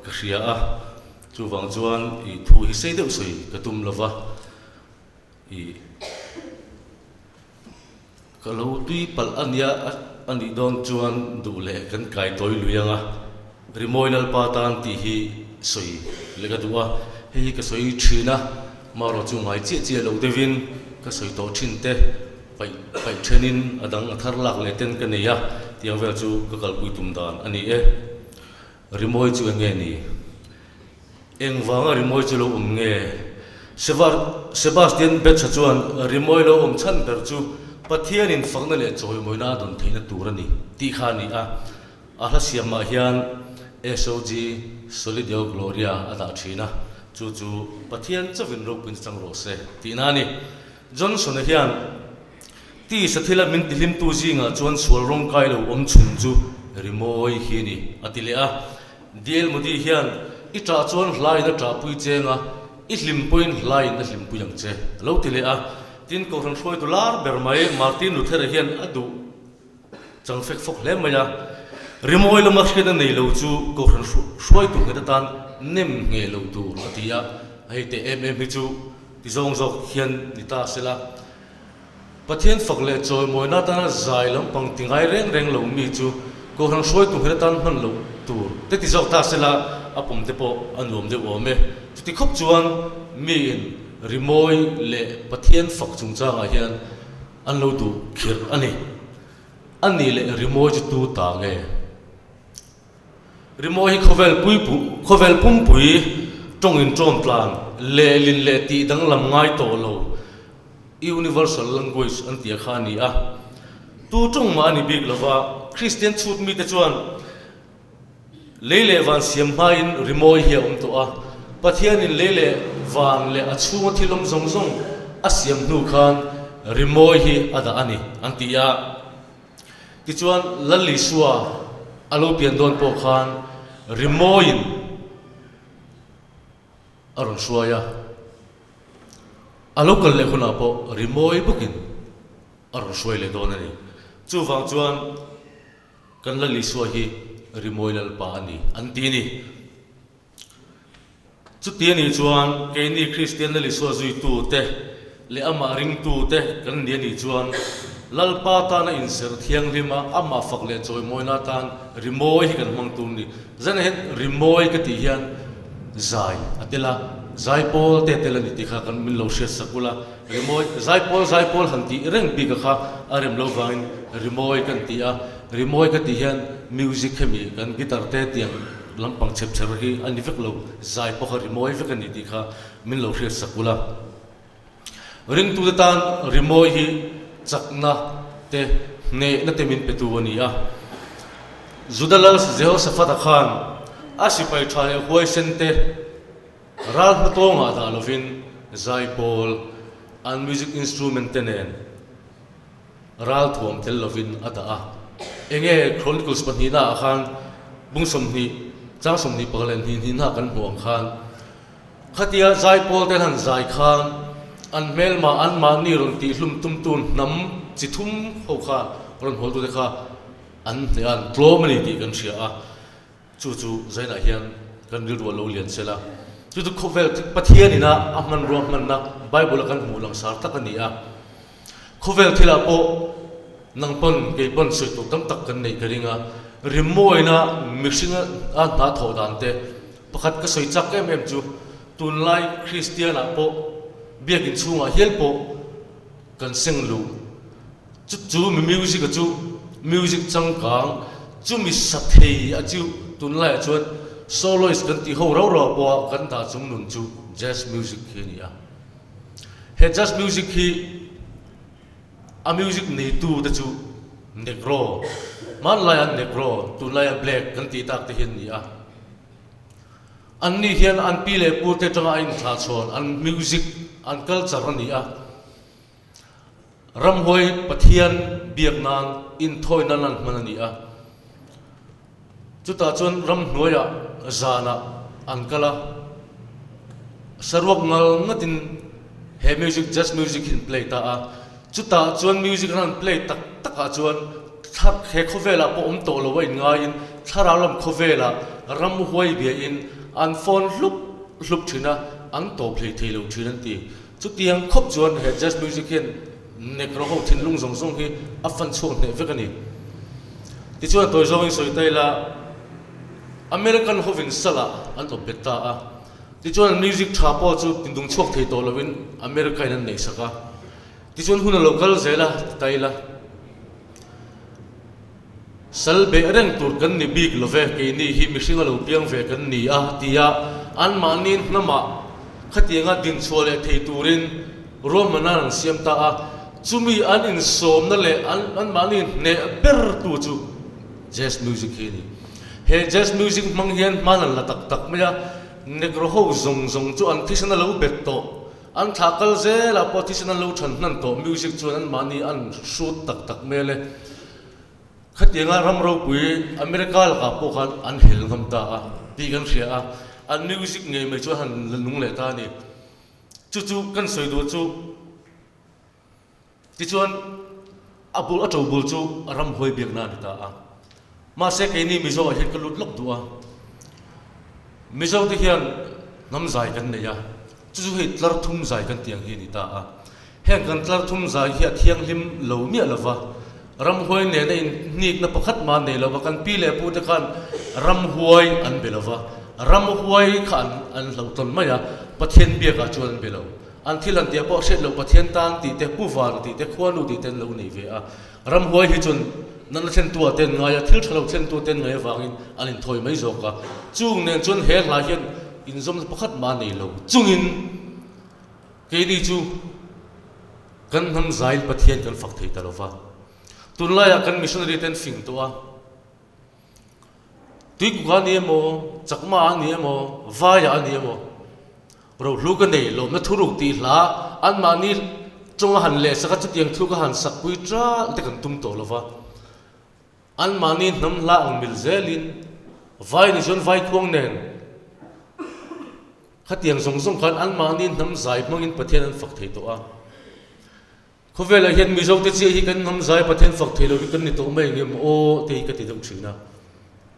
ka hria a, chuvang chuan ih thu hi sei deuh sawi ka tum lova ih. Ka lo tui palh a nia a nih dawn chuan duh leh kan kai tawi lui ang a, Rimawi Lalpa tan tih hi sawi leh ka duh a, hei hi ka sawi thin a, marawh chu ngai chiah chiah lo deuhin ka sawi tawh thin te paih paih thenin a dang a thar lak leh ten ka nei a, tiang vel chu ka kalpui tum dan a ni e. Rimawi chu eng nge ni? Engvanga rimawi chu lo awm nge? Sebastian Bach-a chuan rimawi lo awm chhan ber chu Pathianin fakna leh chawimawina a dawn theihna tur a ni tih kha a ni a. A hla siamah hian SOG, Soli Deo Gloria, a dah thin a, chu chu Pathian chauhin ropuina chang rawh se tihna a ni. Johnson-a hian tisa thila min tihlimtu zingah chuan sual rawngkai lo awm chhun chu rimawi hi a ni a ti leh a. DL Modi hian i ṭah chuan hlain a ṭahpui cheng a, i hlimpuiin hlain a hlimpui ang che, a lo ti leh a. Tin, Kohhran hruaitu lar ber mai Martin Luther-a hian a duh chang fek fawk hle mai a. Rimawi lama hriatna nei lo chu Kohhran hruaitu nghet atan nem ngheh lo tur a ti a, hei teh em em hi chu ti zawng zawk hian ni ta se la. Pathian fak leh chawimawina atana zai lampang ti ngai reng reng lo mi chu Kohhran hruaitu nghet atan hman loh tur te ti zawk ta sela a pawm te pawh a nuam deuh awm e. Chuti khawp chuan miin rimawi leh Pathian fak chungchangah hian an lo duh khirh a ni. A nih leh rimawi chu tu ta nge? Rimawi hi khawvel puipu, khawvel pumpui tawng inṭawm tlan, lehlin leh tih danglam ngai tawh lo, universal language an tih a kha a ni a. Tu tawng mah a ni bik lova, Kristian chhut mite chuan lei leh van siam hmain rimawi hi a awm tawh a. Pathianin lei leh van leh a chhunga thil awm zawng zawng a siam hnu khan rimawi hi a dah a ni an ti a. Tichuan, Lal Isua a lo pian dawn pawh khan rimawiin a rawn hruai a, a lo kal leh hunah pawh rimawi bawkin a rawn hruai leh dawn a ni. Chuvang chuan kan Lal Isua hi rimawi Lalpa a ni an ti a ni. Chuti a nih chuan keini Kristian Lal Isua zuitute leh amah ringtute kan ni a nih chuan Lalpa tana inserh thianghlim a, amah fak leh chawimawina atan rimawi hi kan hmang tur a ni. Zanah hian rimawi ka tih hian zai a tel a, zaipawl te a tel a ni tih kha kan min lo hriat sak ula, rimawi, zaipawl zaipawl han tih reng bik a kha a rem lo vangin rimawi kan ti a, rimawi ka tih hian music hemi kan guitar te tiang Lampang chhep chher hi a ni vek lo, zai pawh kha rimawi vek a ni tih kha min lo hriat sak ula. Ringtute tan rimawi hi chakna te, hnehna te min petu a ni a. Juda lal Jehoshaphat-a khan. A sipai tha leh huaisen te ral hmatawngah dah lovin zaipawl an music instrument te nen ral thuam tel lovin a dah a. Enge Chronicles pahnihna ah khan bung 20 chang 21 leh hnih hnihna kan hmuh ang khan khatia zaipawl ten han zai khan an hmelmah anmahni rawn tihhlum tumtu hnam chi thum ho kha rawn hawltute kha An hneh a, an tlawm a ni tih kan hria a, chu chu Zainah hian kan rilru a lo lian sel a. Chu chu khawvel Pathian ina a hmanrua hmanna Bible a kan hmuh langsar tak a ni a. Khawvel thilah pawh nang pawn kei pawn sawi tur tam tak kan neih ka ring a, rimawina mihringa a hna thawh dan te pakhat ka sawi chak em em chu tunlai Kristian ah pawh biakin chhungah hial pawh kan seng luh. Chu chu mi music a chu music changkang chu mi sa thei a chu tunlaiah chuan soloist kan tih ho rau rau pawha kan dah chung nun chu jazz music hi a ni a. He jazz music hi a music neitu te chu negro, hmanlaia negro tunlaia black kan tih tak te hi an ni a. Anni hian an pi leh pu te atanga a inthlahchhawn an music an culture a ni a. Ramhuai Pathian biak nan inthawi nan an hman a ni a. Chutah chuan ramhnuaiah zanah an kal a, saruak ngal ngatin he music, jazz music hi an play ta a. Chutah chuan music an han play tak takah chuan thla he khawvelah pawh awm tawh lo a inngaiin thlarau lam khawvelah ramhuai biain an phone hlup hlup thin a, an tawp hlei thei lo thin an ti. Chutiang khawp chuan he jazz music hian Negro ho thinlung zawng zawng hi a fan chhuak hneh vek a ni. Tichuan a tawi zawngin sawi ta ila, American hovin salah an awp bet ta a. Tichuan an music tha pawh chu tindung chhuak thei tawh lovin America in an neih sak a. Tichuan hun a lo kal zel a, ti ta ila. Sal beh reng tur kan ni bik lo ve, keini hi mihring a lo piang ve kan ni a, tia anmahni hnamah khatianga dinchhuah leh thei turin ruahmanna an siam ta a. Chumi an insawmna leh anmahni hneh ber tu chu jazz music hi a ni. He jazz music hmang hian hman an la tak tak mai a, Negro ho zawng zawng chu an thisen a lo bet tawh. An thlah kal zelah pawh thisen an lo than hnan tawh, music chuan anmahni an hrut tak tak hmel e. Khatianga ram ropui America lakah pawh khan an hel ngam ta a tih kan hria a, an music ngei mai chuan han la nung leh ta a ni. Chu chu kan sawi duh chu tichuan a bul a to bul chu a ram huai biakna a ni ta a. Mahse keini Mizo ah hian ka lut lawk duh a, Mizo te hian hnam zai kan nei a, chu chu hei tlar thum zai kan tih ang hi a ni ta a. Heng kan tlar thum zai hi a thianghlim lo miah lova, ramhuai nena inhnikna pakhat mah nei lova kan pi leh pu te khan ramhuai an be lova, ramhuai kha an an hlauhtawn mai a, Pathian biakah chuan an be lo. An thil han tih pawh hriat loh Pathian tan tih te, Pu Vana tih te, Khuanu tih te an lo nei ve a. Ramhuai hi chuan natna thlentu ah te an ngai a, thil tha lo thlentu te an ngai avangin an inthawi mai zawk a. Chung nen chuan he hla hian inzawmna pakhat mah a nei lo chungin, Keini chu kan hnam zain Pathian kan fak thei ta lo va. Tunlaiah kan missionary te an fing tawh a. Tuikuk a ni emaw, Chakma a ni emaw, Vaia a ni emaw, rohlu ka nei lawmna thuruk tih hla anmahni tawnga han lehsak a chutiang thu ka han sakpui ṭalh te kan tum tawh lo va. Anmahni hnam hla ang mil zelin vai ni chuan vai khuang nen khatiang zawng zawng khan anmahni hnam zai hmangin Pathian an fak thei tawh a. Khawvelah hian Mizote chiah hi kan hnam zai Pathian fak thei lovin kan ni tawh mai ang em aw te hi ka ti deuh thin a.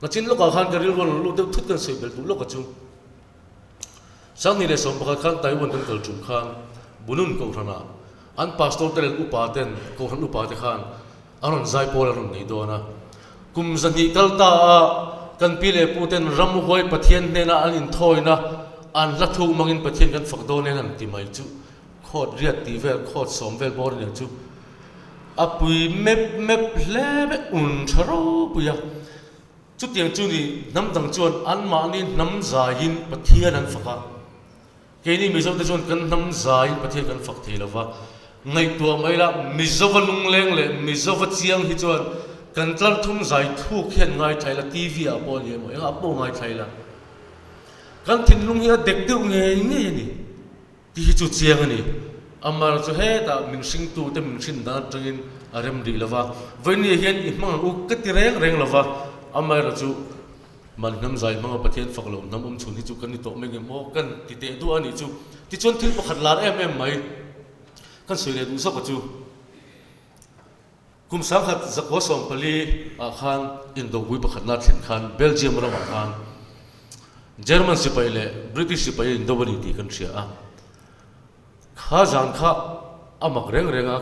Nachin lawkah khan ka rilru a lo lut deuh thut kan sawi belh duh lawk a chu. 2011 khan Taiwan kan kal tum khan Bunun Kohhranah an pastor te leh upa ten Kohhran upa te khan A rawn zai pawl a rawn nei dawn a. Kum 200 kal ta a kan pi leh pu ten ramhuai Pathian hnena an inthawina an hla thuk mangin Pathian kan fak dawn en an ti mai chu khawt riat tih vel khawt sawm vel bawr aniang chu a pui mep mep hle mai un tha ropui a. Chutiang chu ni hnam dang chuan anmahni hnam zaiin Pathian an fak a. Keini Mizote chuan kan hnam zaiin Pathian kan fak thei lova, ngaihtuah mai la, Mizova lungleng leh Mizova chiang hi chuan kan tlar thum zai thuk hian ngaithla ila, TV ah pawh a ni emaw, engah pawh ngaithla ila. Kan thinlung hi a dek deuh ngei ngei a ni tih hi chu chiang a ni. Amar chu hetah min hringtute min hrin dan atangin a rem rih lo va, vawinia hian i hmang ang u ka ti reng reng lo va, amaherawh chu man hnam zai hmanga Pathian fak lo hnam awm chhun hi chu kan ni tawh mai nge maw kan ti teh duah a nih chu. Tichuan thil pakhat lar em em mai kan sawi leh duh zawk a chu. Kum 1914 ah khan Indopui pakhatna thlen khan Belgium ramah khan German sipai leh British sipai a indo a ni tih kan hria a. Kha zan kha a mak reng reng a,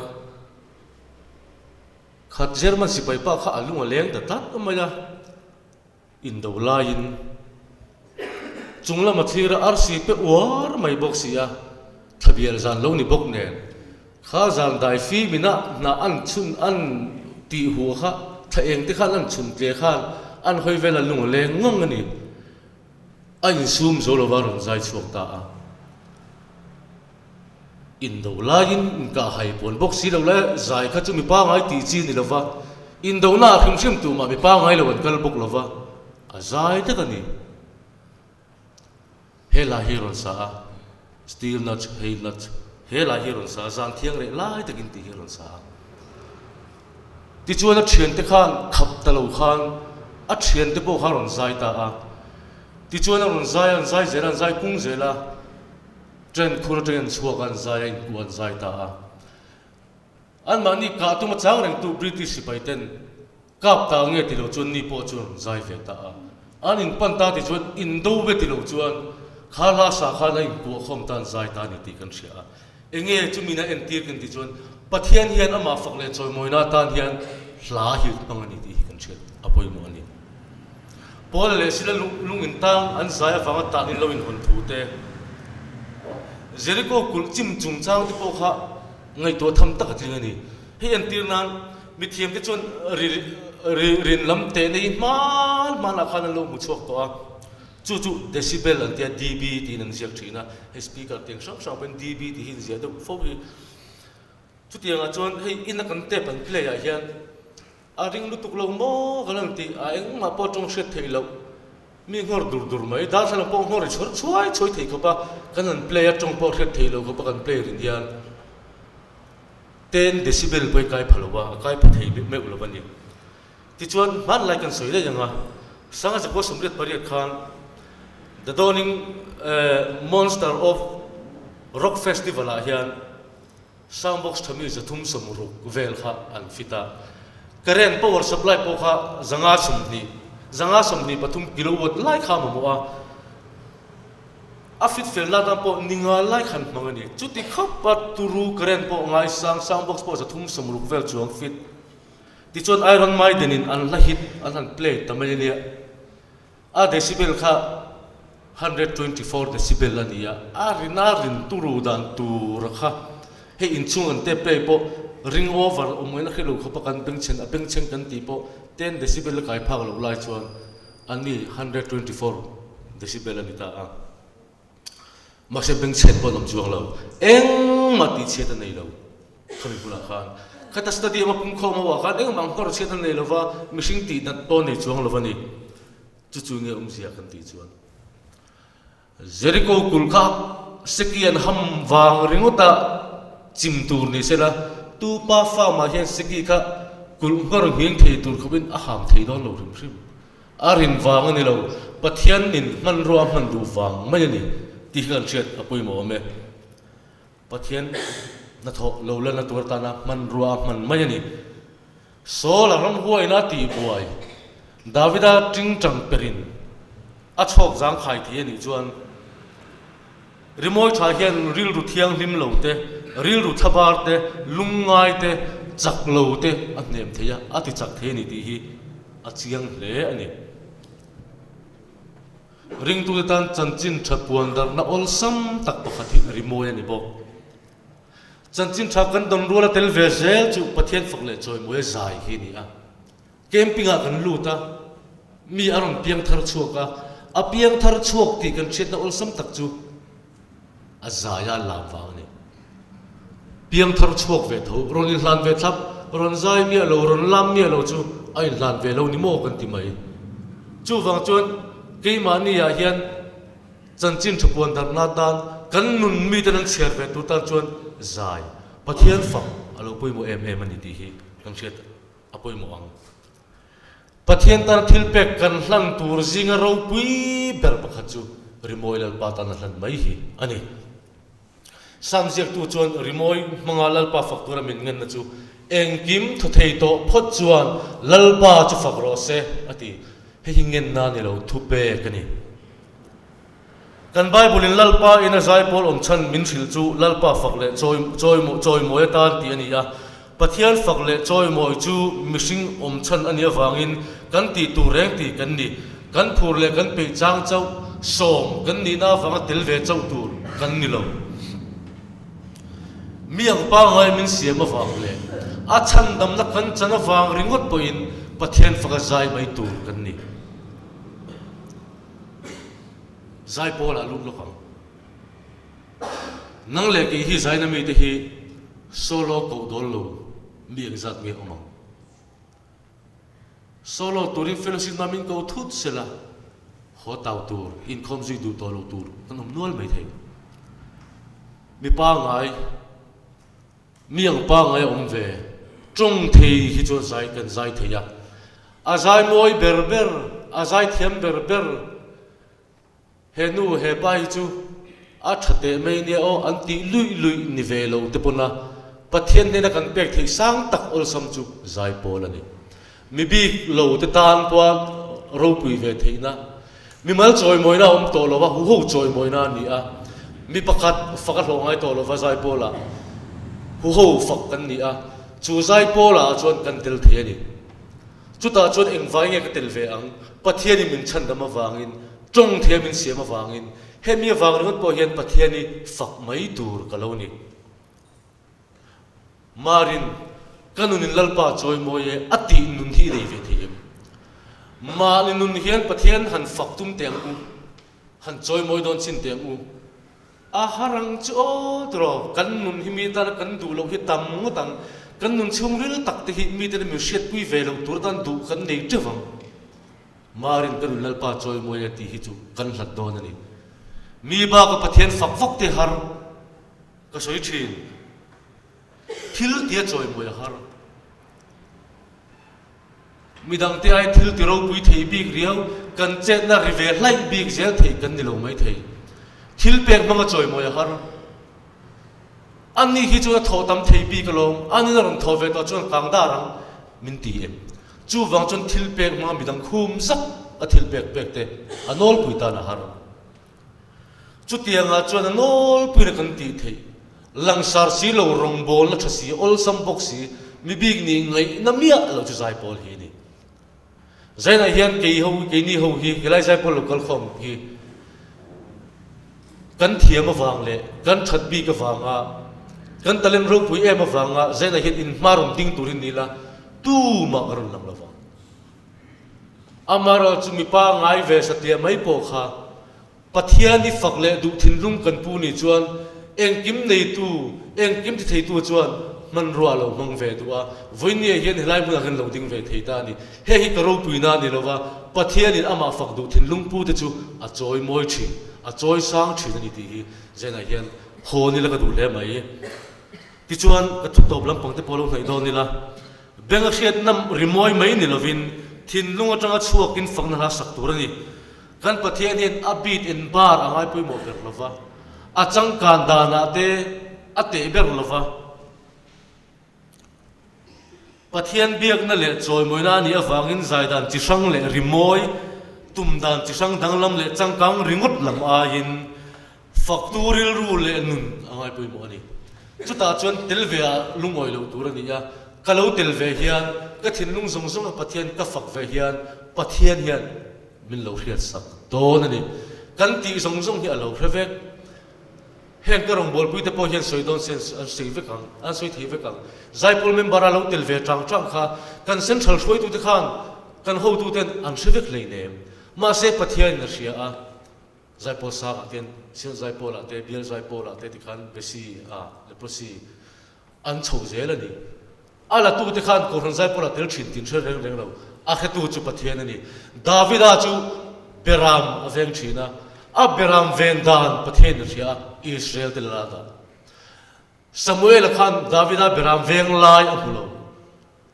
kha German sipai pa kha a lung a leng ta tlat mai a. Indo laiin chung lama thlir a arsi pe uar mai bawk si a, thlabial zan lo ni bawk nen kha zan dai fim ina hna an chhun an tih huh kha thla eng te khan an chhun tle khan an hawi vel a lung a leng ngang a ni. A insum zo lova rawn zai chhuak ta a. Indo laiin inkah hai pawn bawk si lo le, zai kha chu mi pangai tih chi ni lova, indona ah hrim hrim tumah mi pangai lo an kal bawk lova, a zai tak a ni. He lai hi rawn sa a, Steel Nut, Hail Nut, he lai hi rawn sa a, zan thiang reh lai takin tih hi rawn sa a. Tichuan a thiante khan khap ta lo khan a thiante pawh kha a rawn zai ta a. Tichuan a rawn zai a, an zai zel a, an zai kung zel a. Ṭen khur aṭangin an chhuak a, an zai a, inkuah an zai ta a. Anmahni kah tum a chang rengtu British sipai ten kap ta nge ti lo chuan ni pawh chuan an zai ve ta a. An inpan ta ti chuan indo ve ti lo chuan kha hla sa khan a inkuah khawm ta an zai ta a ni tih kan hria a. Enge chumi na entir kan tih chuan Pathian hian amah fak leh chawimawina atan hian hla hi hmang a ni tih hi kan hriat a pawimawh a ni. Paul leh Sila lung in tang an zai avanga tan in lo inhawn thu te, Jericho kulh chim chungchang te pawh kha ngaihtuah tham tak a tling a ni. Hei entir nan mithiam te chuan ri rin lam tehna hi hman hmanah khan an lo hmu chhuak tawh a, chu chu decibel an tia dB tiin an ziak thin a, hei speaker tiang hrang hrang pawhin dB tih hi inziah deuh fo hi. Chutiangah chuan hei ina kan tape an play ah hian A ring lutuk lo maw ka lan tih a engmah pawh tawng hriat theih loh. Mi nghawr dur dur mai, darthlalang pawh nghawr i chhawr chhuai chhuai thei khawp a, kan han play a tawng pawh hriat theih loh khawp a kan play rin hian ten decibel pawh i kai pha lo a, a kai pha thei meuh lo a ni. Tichuan hmanlai kan sawi daih ang a, Sanga Zakua 88 khan The Dawning Monster of Rock Festival ah hian Sound box tha mi 360 vel kha an fit a, current power supply pawh kha 520, 523 kilowatt lai kha a mamawh a, a fit fel na atan pawh ni nga lai khan hmang a ni. Chuti khawp a turu current pawh ngaisang sound box pawh 360 vel chuang fit. Tichuan Iron Maiden in an hla hit an han play ta mai a nia. A decibel kha 124 decibel a ni a, a rina rin turu dan tur kha hei inchhung an tape play pawh ring over awm ngaihna hre lo khawp a kan bengchhen a bengchheng kan tih pawh ten decibel a kai phak loh lai chuan a ni 124 decibel a ni ta a. Mahse bengchhet pawh an awm chuang lo, engmah tihchhiat a nei lo khami bulah khan. Khata stadium a pumkhawm ho ah khan engmah nghawr chhiat a nei lo va, mihring tihnat pawh a nei chuang lo a ni. Chu chu nge awmzia kan tih chuan Jericho kulh kha seki an ham vang ringawt a chim tur ni sela, tu pa farm ah hian seki kha kulh nghawr nghing thei tur khawpin a ham thei dawn lo hrim hrim. A rin vang a ni lo, Pathian nin hmanrua hman duh vang mai a ni tih hi kan hriat a pawimawh awm e. Pathian hnathawh lo la na tur atana hmanrua a hman mai a ni. Saul a ramhuaina a tihbuai, Davida tingtang perin a chhawk zangkhai thei a nih chuan rimawi tha hian rilru thianghlim lo te, rilru thlabar te, lungngai te, chak lo te a hnem thei a, a ti chak thei a ni tih hi a chiang hle a ni. Ringtute tan chanchin tha puan darhna awlsam tak pakhat hi rimawi a ni bawk. Chanchin tha kan dawn ruala tel ve zel chu Pathian fak leh chawimawi a zai hi a ni a. Camping ah kan lut a, mi a rawn piang thar chhuak a, a piang thar chhuak tih kan hriatna awlsam tak chu a zai a lam vang a ni. Piang thar chhuak ve tho, rawn inhlan ve thlap, rawn zai miah lo, rawn lam miah lo chu a inhlan ve lo ni maw kan ti mai. Chuvang chuan keimahni ah hian. Chanchin tha puan darhna atan kan nun miten an chhiar ve tur tan chuan zai Pathian fak a lo pawimawh em em a ni tih hi kan hriat a pawimawh ang. Pathian tana thil pek kan hlan tur zinga ropui ber pakhat chu rimawi Lalpa tana hlan mai hi a ni. Sam ziaktu chuan rimawi hmanga Lalpa fak tura min ngenna chu engkim thaw thei tawh phawt chuan Lalpa chu fak rawh se a ti. Hei hi ngenna ni lo thu pek a ni. Kan Bible-in Lalpa ina zaipawl awm chhan min hrilh chu Lalpa fak leh chawimawi atan tih a ni a. Pathian fak leh chawimawi chu mihring awm chhan a nih avangin kan tih tur reng tih kan ni. Kan phur leh kan peih chang chauh sawm kan nihna avanga tel ve chauh tur kan ni lo. Mi ang pangngai min siam avang leh a chhandamna kan chan avang ringawt pawhin Pathian faka zai mai tur kan ni. Zai pawlah lut lawk ang. Nang leh kei hi zaina mite hi solo koh dawl lo mi engzat nge awm ang? Solo turin fellowship hma min ko thut sela, haw tau tur, inkhawm zui duh tawh lo tur kan awm nual mai thei. Mi pangngai, mi ang pangngai a awm ve, tawng thei hi chuan zai kan zai thei a. A zai mawi ber ber, a zai thiam ber ber, He nu he pa hi chu a tha teh mai nia aw an tih luih luih ni ve lo te pawn a Pathian hnena kan pek theih sang tak awlsam chu zai pawl a ni. Mi bik lo te tan pawha ropui ve theihna, mimal chawimawina a awm tawh lo va, huho chawimawina a ni a, mi pakhat fak a hlawh ngai tawh lo va zai pawlah huho fak kan ni a, chu zai pawlah chuan kan tel thei a ni. Chutah chuan engvai nge ka tel ve ang? Pathianin min chhandam avangin, tawng thei a min siam avangin, hemi avang ringawt pawh hian Pathian hi fak mai tur ka lo ni. Marin, ka nunin Lalpa chawimawi e a tih nun hi i nei ve thei em? Mahni nun hian Pathian han fak tum teh ang u, han chawimawi dawn chin teh ang u. A har ang chu aw tiraw, kan nun hi mi tana kan duh loh hi tam ngawt ang, kan nun chhungril tak te hi mi tena min hriatpui ve loh tur atan duh kan nei teuh ang. Marin ka nun Lalpa chawimawi a tih hi chu kan hlat dawn a ni. Mi baka Pathian fak vak te har ka sawi thin. Thil tia chawimawi a har. Midangte ai thil ti ropui thei bik riau, kan chetna ri ve hlaih bik zel thei kan ni lo mai thei. Thil pek hmanga chawimawi a har. Ani hi chuan a thawh tam thei bik alawm, anin a rawn thawh ve tawh chuan kang dar ang min ti em? Chuvang chuan thil pek hmanga midang khum zak a thil pek pek te a nawlpui tan a har. Chutiangah chuan a nawlpuina kan tih theih, langsar si lo rawngbawlna tha si, awlsam bawk si, mi bik nih ngaihna miah lo chu zaipawl hi a ni. Zainah hian kei ho, keini ho hi helai zaipawl lo kalkhawm hi kan thiam avang leh kan that bik avanga kan talent ropui em avanga zainah hian inhma rawn ding turin ni ila tumah ka rawn lang lovang. Amaherawh chu mipa ngai ve satliah mai pawh kha Pathian i fak leh duh thinlung kan pu nih chuan engkim neitu, engkim ti theitu chuan hmanrua a lo hmang ve duh a, vawinia hian helai hmunah hian lo ding ve thei ta a ni. Hei hi ka ropuina a ni lova, Pathianin amah fak duh thinlung pute chu a chawi mawi thin, a chawi sang thin a ni tih hi Zenah hian hawn ila ka duh hle mai. Tichuan ka thutawp lampang te pawh lo hnaih dawn ila, Beng a hriatna rimawi mai ni lovin thinlung atanga chhuakin fakna hla sak tur a ni. Kan Pathian hian a beat and bar a ngai pawimawh ber lova, a changkan danah te a teh ber lova. Pathian biakna leh chawimawina a nih avangin zaidan chi hrang leh rimawi, tum dan chi hrang danglam leh changkang ringawt lam aiin Faktu rilru leh nun a ngai pawimawh a ni. Chutah chuan tel ve ah lungawi lo tur a ni a, ka lo tel ve hian ka thinlung zawng zawng a Pathian ka fak ve hian Pathian hian min lo hriat sak dawn a ni. Kan tih zawng zawng hi a lo hre vek. Heng ka rawngbawlpui te pawh hian sawi dawn se an sawi vek ang, an sawi thei vek ang. Zaipawl member a lo tel ve tang tang kha kan central hruaitute khan kan hotuten an hre vek hleinem. Mahse Pathianin a hria a. Zaipawl sangah te, Sial Zaipawlah te, Bial Zaipawlah te tikhan Besi a, Leprosy, an chho zel a ni. A latute khan Kohhran Zaipawlah tel thin tin hre reng reng lo. A hretu chu Pathian a ni. Davida chu Beram a veng thin a. A beram ven dan Pathian a hria a, Israel te lal a dah. Samuela khan Davida beram veng lai a hmu lo.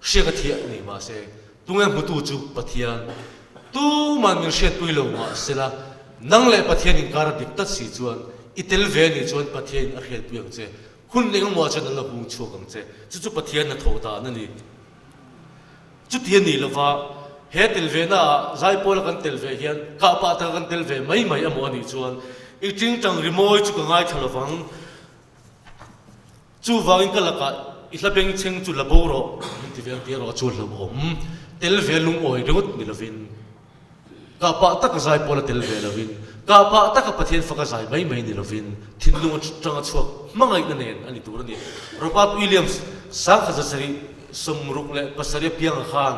Hriak a thiah ni mahse, tunge hmutu chu Pathian. Tuman min hriatpui lo mahsela, nang leh Pathian inkar a dik tak si chuan, i tel ve anih chuan Pathianin a hriatpui ang che. Hun engemaw ah chuan an la hung chhuak ang che. Chu chu Pathian hnathawh dan a ni. Chuti a nih lova, he tel ve naah Zaipawla kan tel ve hian kah pah taka kan tel ve mai mai emaw anih chuan, i tingtang rimawi chu ka ngaithla lovang. Chuvangin ka lakah i hla bengchheng chu la bo rawh, min ti vel tia rawh chu hlauhawm tel ve lungawi ringawt ni lovin, kah pah taka zai pawla tel ve lovin, kah pah taka Pathian faka zai mai mai ni lovin, thinlung atanga chhuak hmangaihna nen a ni tur a ni. Robert Williams, 1767 a pianga khan,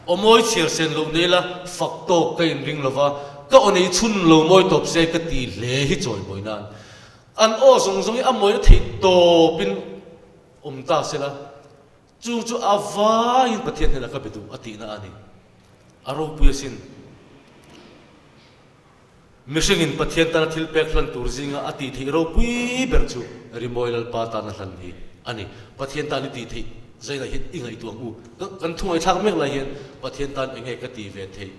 Aw mawi chhiar sen loh nei la, fak tawk ka inring lova, ka aw nei chhun lo mawi tawp se ka ti hle hi chawimawi nan. An aw zawng zawng hi a mawina theih tawpin awm ta sela, chung chu a vaiin Pathian hnenah ka be duh a tihna a ni. A ropui asin. Mihringin Pathian tana thil pek hlan tur zinga a tih theih ropui ber chu rimawi Lalpa tana hlan hi a ni. Pathian tan i tih theih zainah hian i ngaihtuah ang u. Kan thu ngaihthlak mek lai hian Pathian tan enge ka tih ve theih?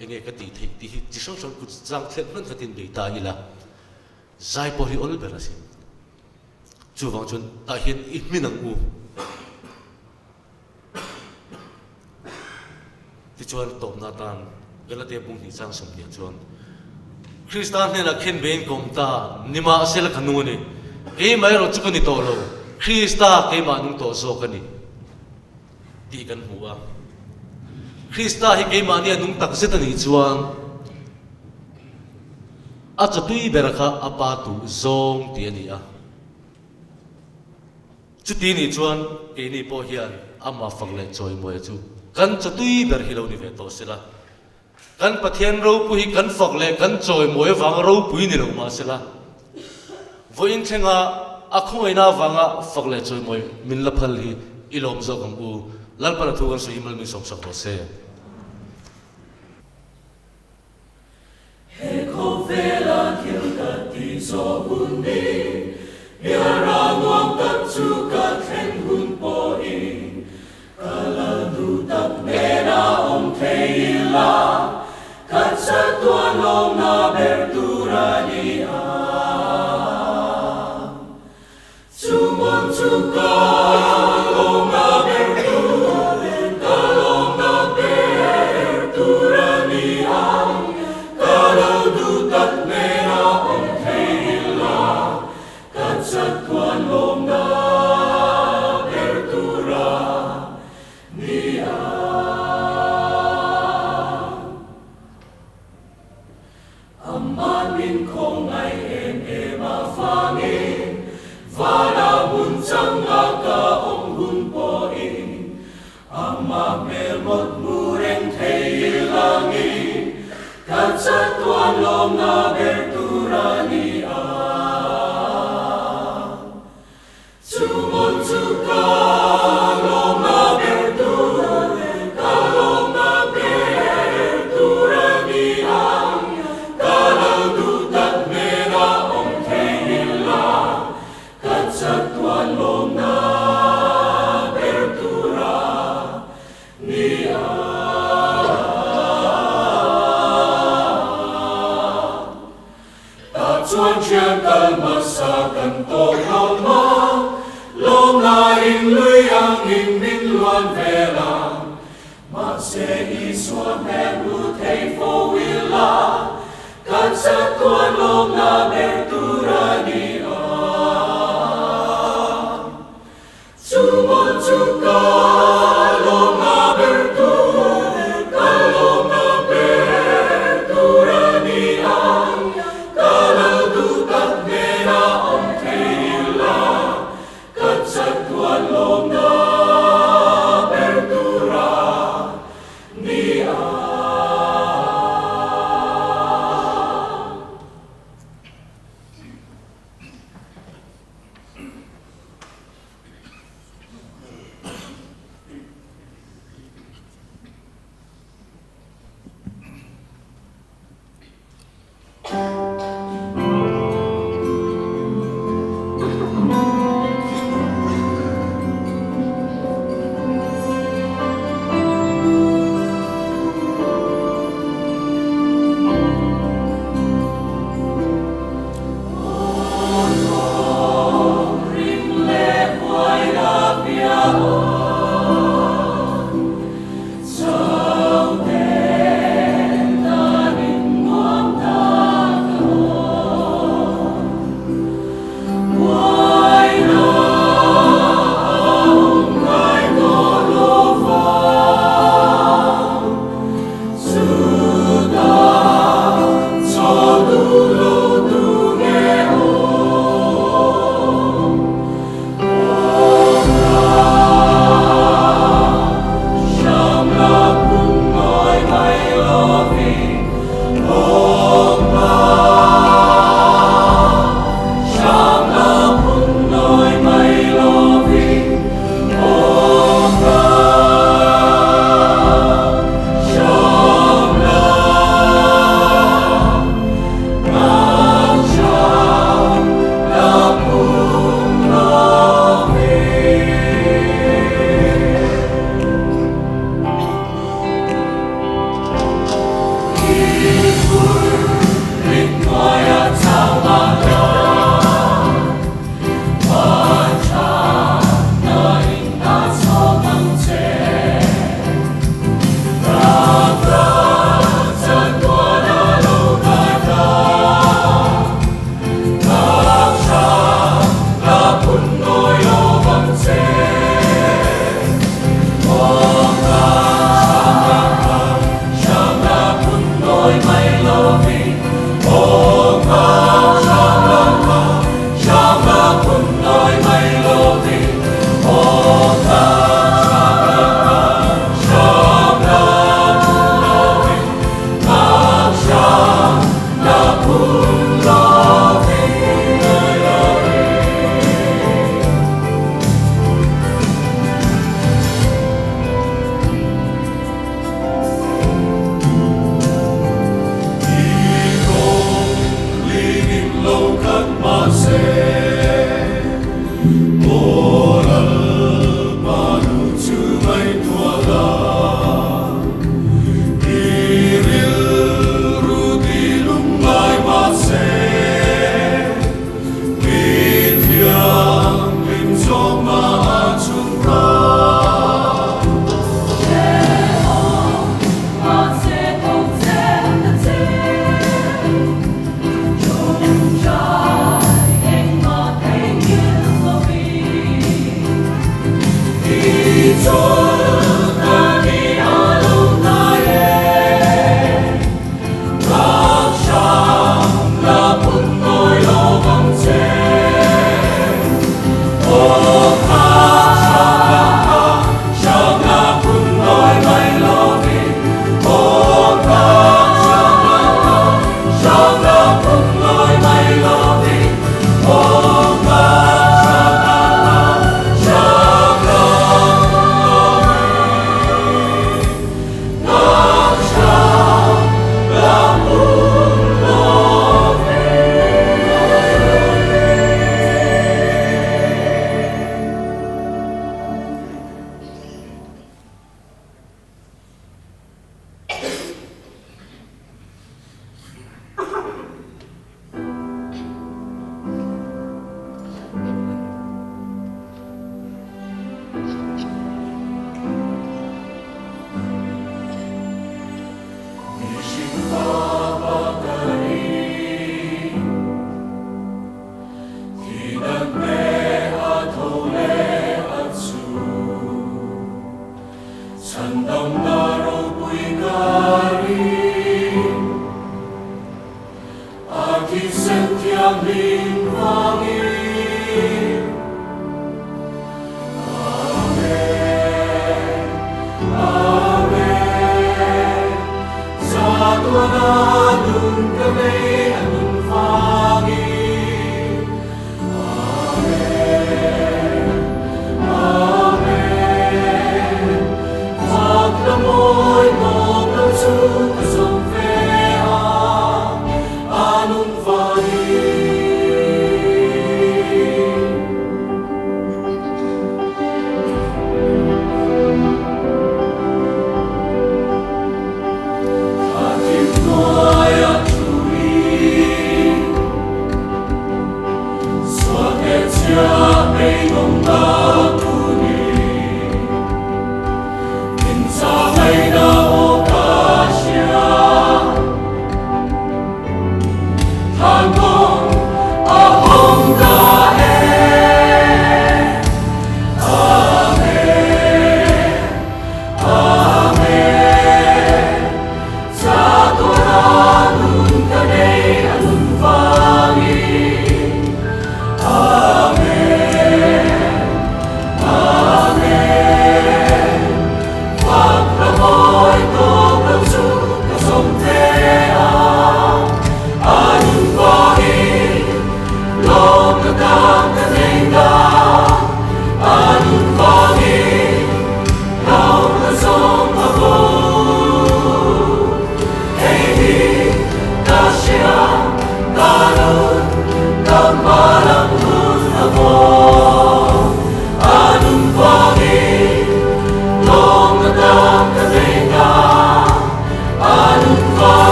Enge ka tih theih tih hi chi hrang hrang kut zang thlen hman khatin bei ta ila, zai pawh hi awl ber asin. Chuvang chuan tah hian i hmin ang u. Tichuan tawpna atan Galatia bung hnih chang 20 chuan Krista hnenah khen bein ka awm ta, nimahsela ka nung a ni. Keimah erawh chu ka ni tawh lo, Krista keimah nung tawh zawk a ni. Tih kan hmu a. Krista hi keimahni a nung tak zet a nih chuan a chawtui ber kha a pa duh zawng tih a ni a. Chuti nih chuan keini pawh hian amah fak leh chawimawi chu kan chawtui ber hi lo ni ve tawh sela. Kan Pathian ropui hi kan fak leh kan chawimawi avanga ropui ni lo mah sela, vawiin thlenga a khawngaihna avanga fak leh chawimawi min la phal hi i lawm zawk ang u. Lalpan a thu kan sawi hi mal min sawmsak rawh se. He khawvela thil ka tih zawh hun ni, Biara nuam tak chu ka thleng hun pawhin, Ka lal duh tak hnena awm thei ila, Ka chatuan lawmna ber tur a ni ang. Chu hmun chu ka lawmna ber tur, ka lawmna ber tur a ni ang. Ka lo duh tak hnena awm thei ila, ka chatuan lawmna ber tur a ni ang. Amah min khawngaih em em a vangin Vana hun changa ka awm hun pawhin Amah hmel mawt hmu reng thei ilangin Ka chatuan lawmna ber tur a ni ang. Chu hmun chu ka lawmna ber tur, ka lawmna ber tur a ni ang. Ka lo duh tak hnena awm thei ila, ka chatuan lawmna ber tur a ni ang. Tah chuan thian kal hmasa kan tawk lo ma, lawm laiin lui angin min luan vel a. Mahse Isua hmel hmu thei fo ila, kan chatuan lawmna ber tur a ni ang. Chu hmun chu ka lawmna ber tur, ka lawmna ber tur a ni ang. Ka lo duh tak hnena awm thei ila, ka chatuan lawmna ber tur a ni ang. lo khat mahse, Aw Lalpa duh chu ngaihtuah la, i rilru ti lungngai mahse, Mi thianghlim zawk mah a chhung ta.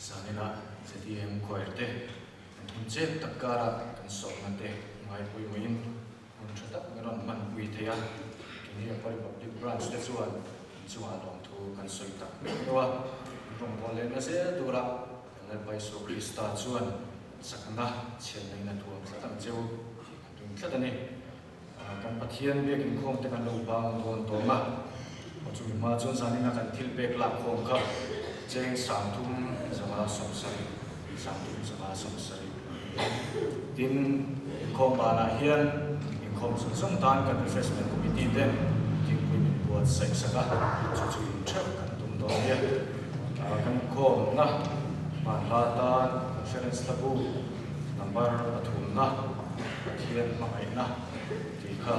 Zaninah ZEM Choir te kan hun chep tak karah kan sawmna te ngai pawimawhin hun tha tak min rawn hmanpui thei a. Kini Apa Republic Branch te chuan in chungah lawmthu kan sawi tak mek deuh a, in rawngbâwl lehna zel tura kan Lalpa Isua Krista chuan chakna chhiatna in a thuam tlat ang cheu tih kan ring tlat a ni. Kan Pathian biak inkhawm te kan lo bang dawn tawm a, aw chumi hma chuan zanina kan thil pek lak khawm kha cheng 3570, 3570 a ni e. Tin, inkhawm banah hian inkhawm zawng zawng tan kan Refreshment Committee ten thingpui min buatsaih sak a, chu chu in theuh kan tum dawn nia. Kan inkhawmna ban hla tan Conference hlabu number pathumna, Pathian hmangaihna tih kha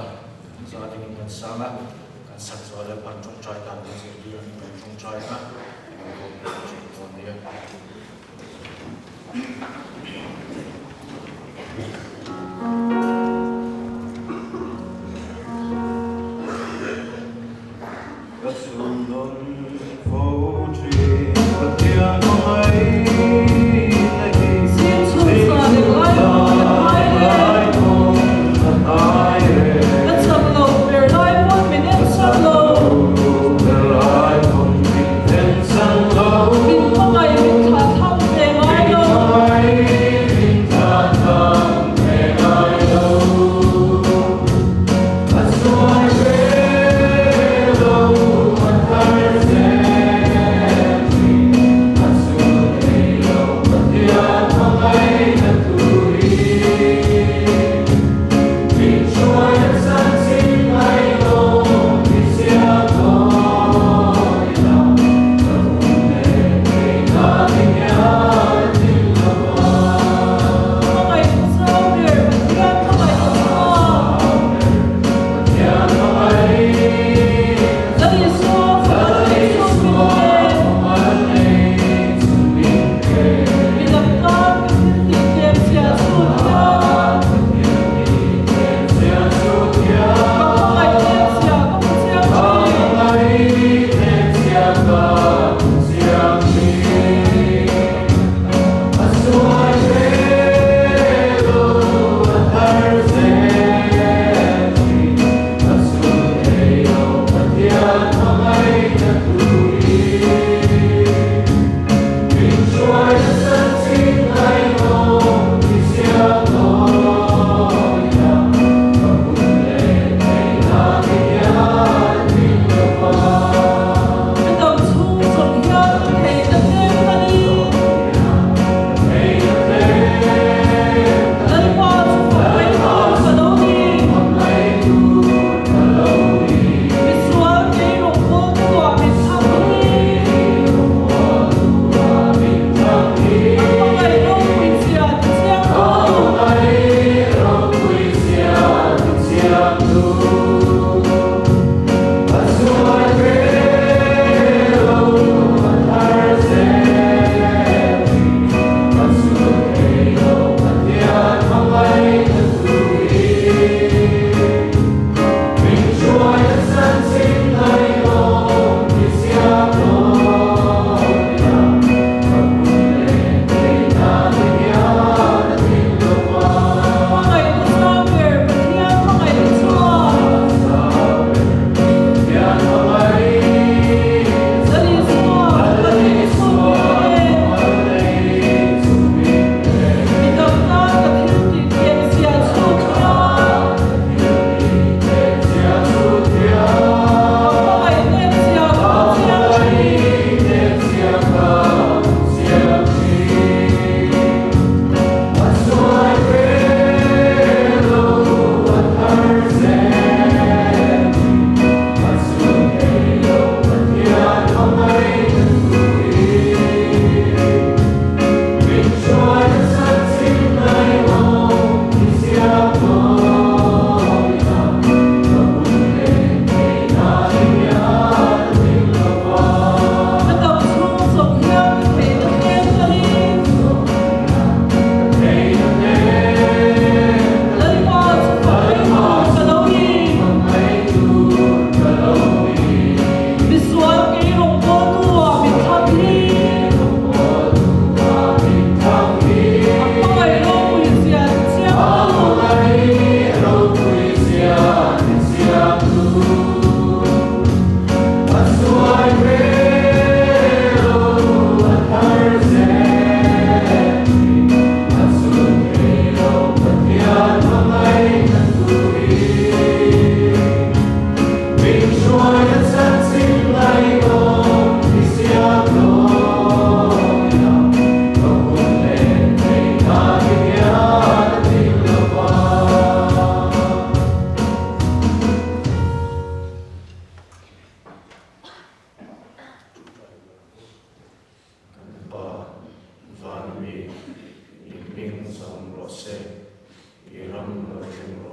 kan za dingin kan sang a, kan sak zual a, pan tawngtai dan kan zirtir ang kan tawngtai a, kan inkhawm leh ta thin dawn nia. Ka chhun dawn fo thin Pathian hmangaihna hi Chhung chhuah leh lai pawh ka ngai le. Ka chak lo ber lai pawn min en chak lo.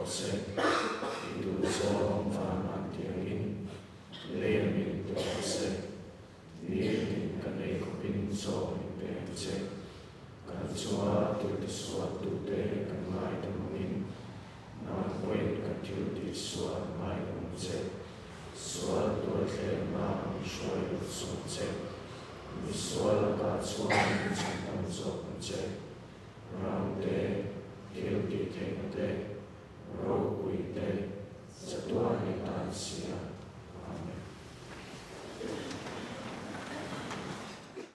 rawh se. I duhzawng vanah tiangin leia min pe rawh se. Nitin kan ei khawpin chaw min pe ang che. Kan chunga thil tisualtute kan ngaidam angin nang pawhin kan thil tihsual ngaidam ang che. Sual tualthlengna min hruai lut sawm che.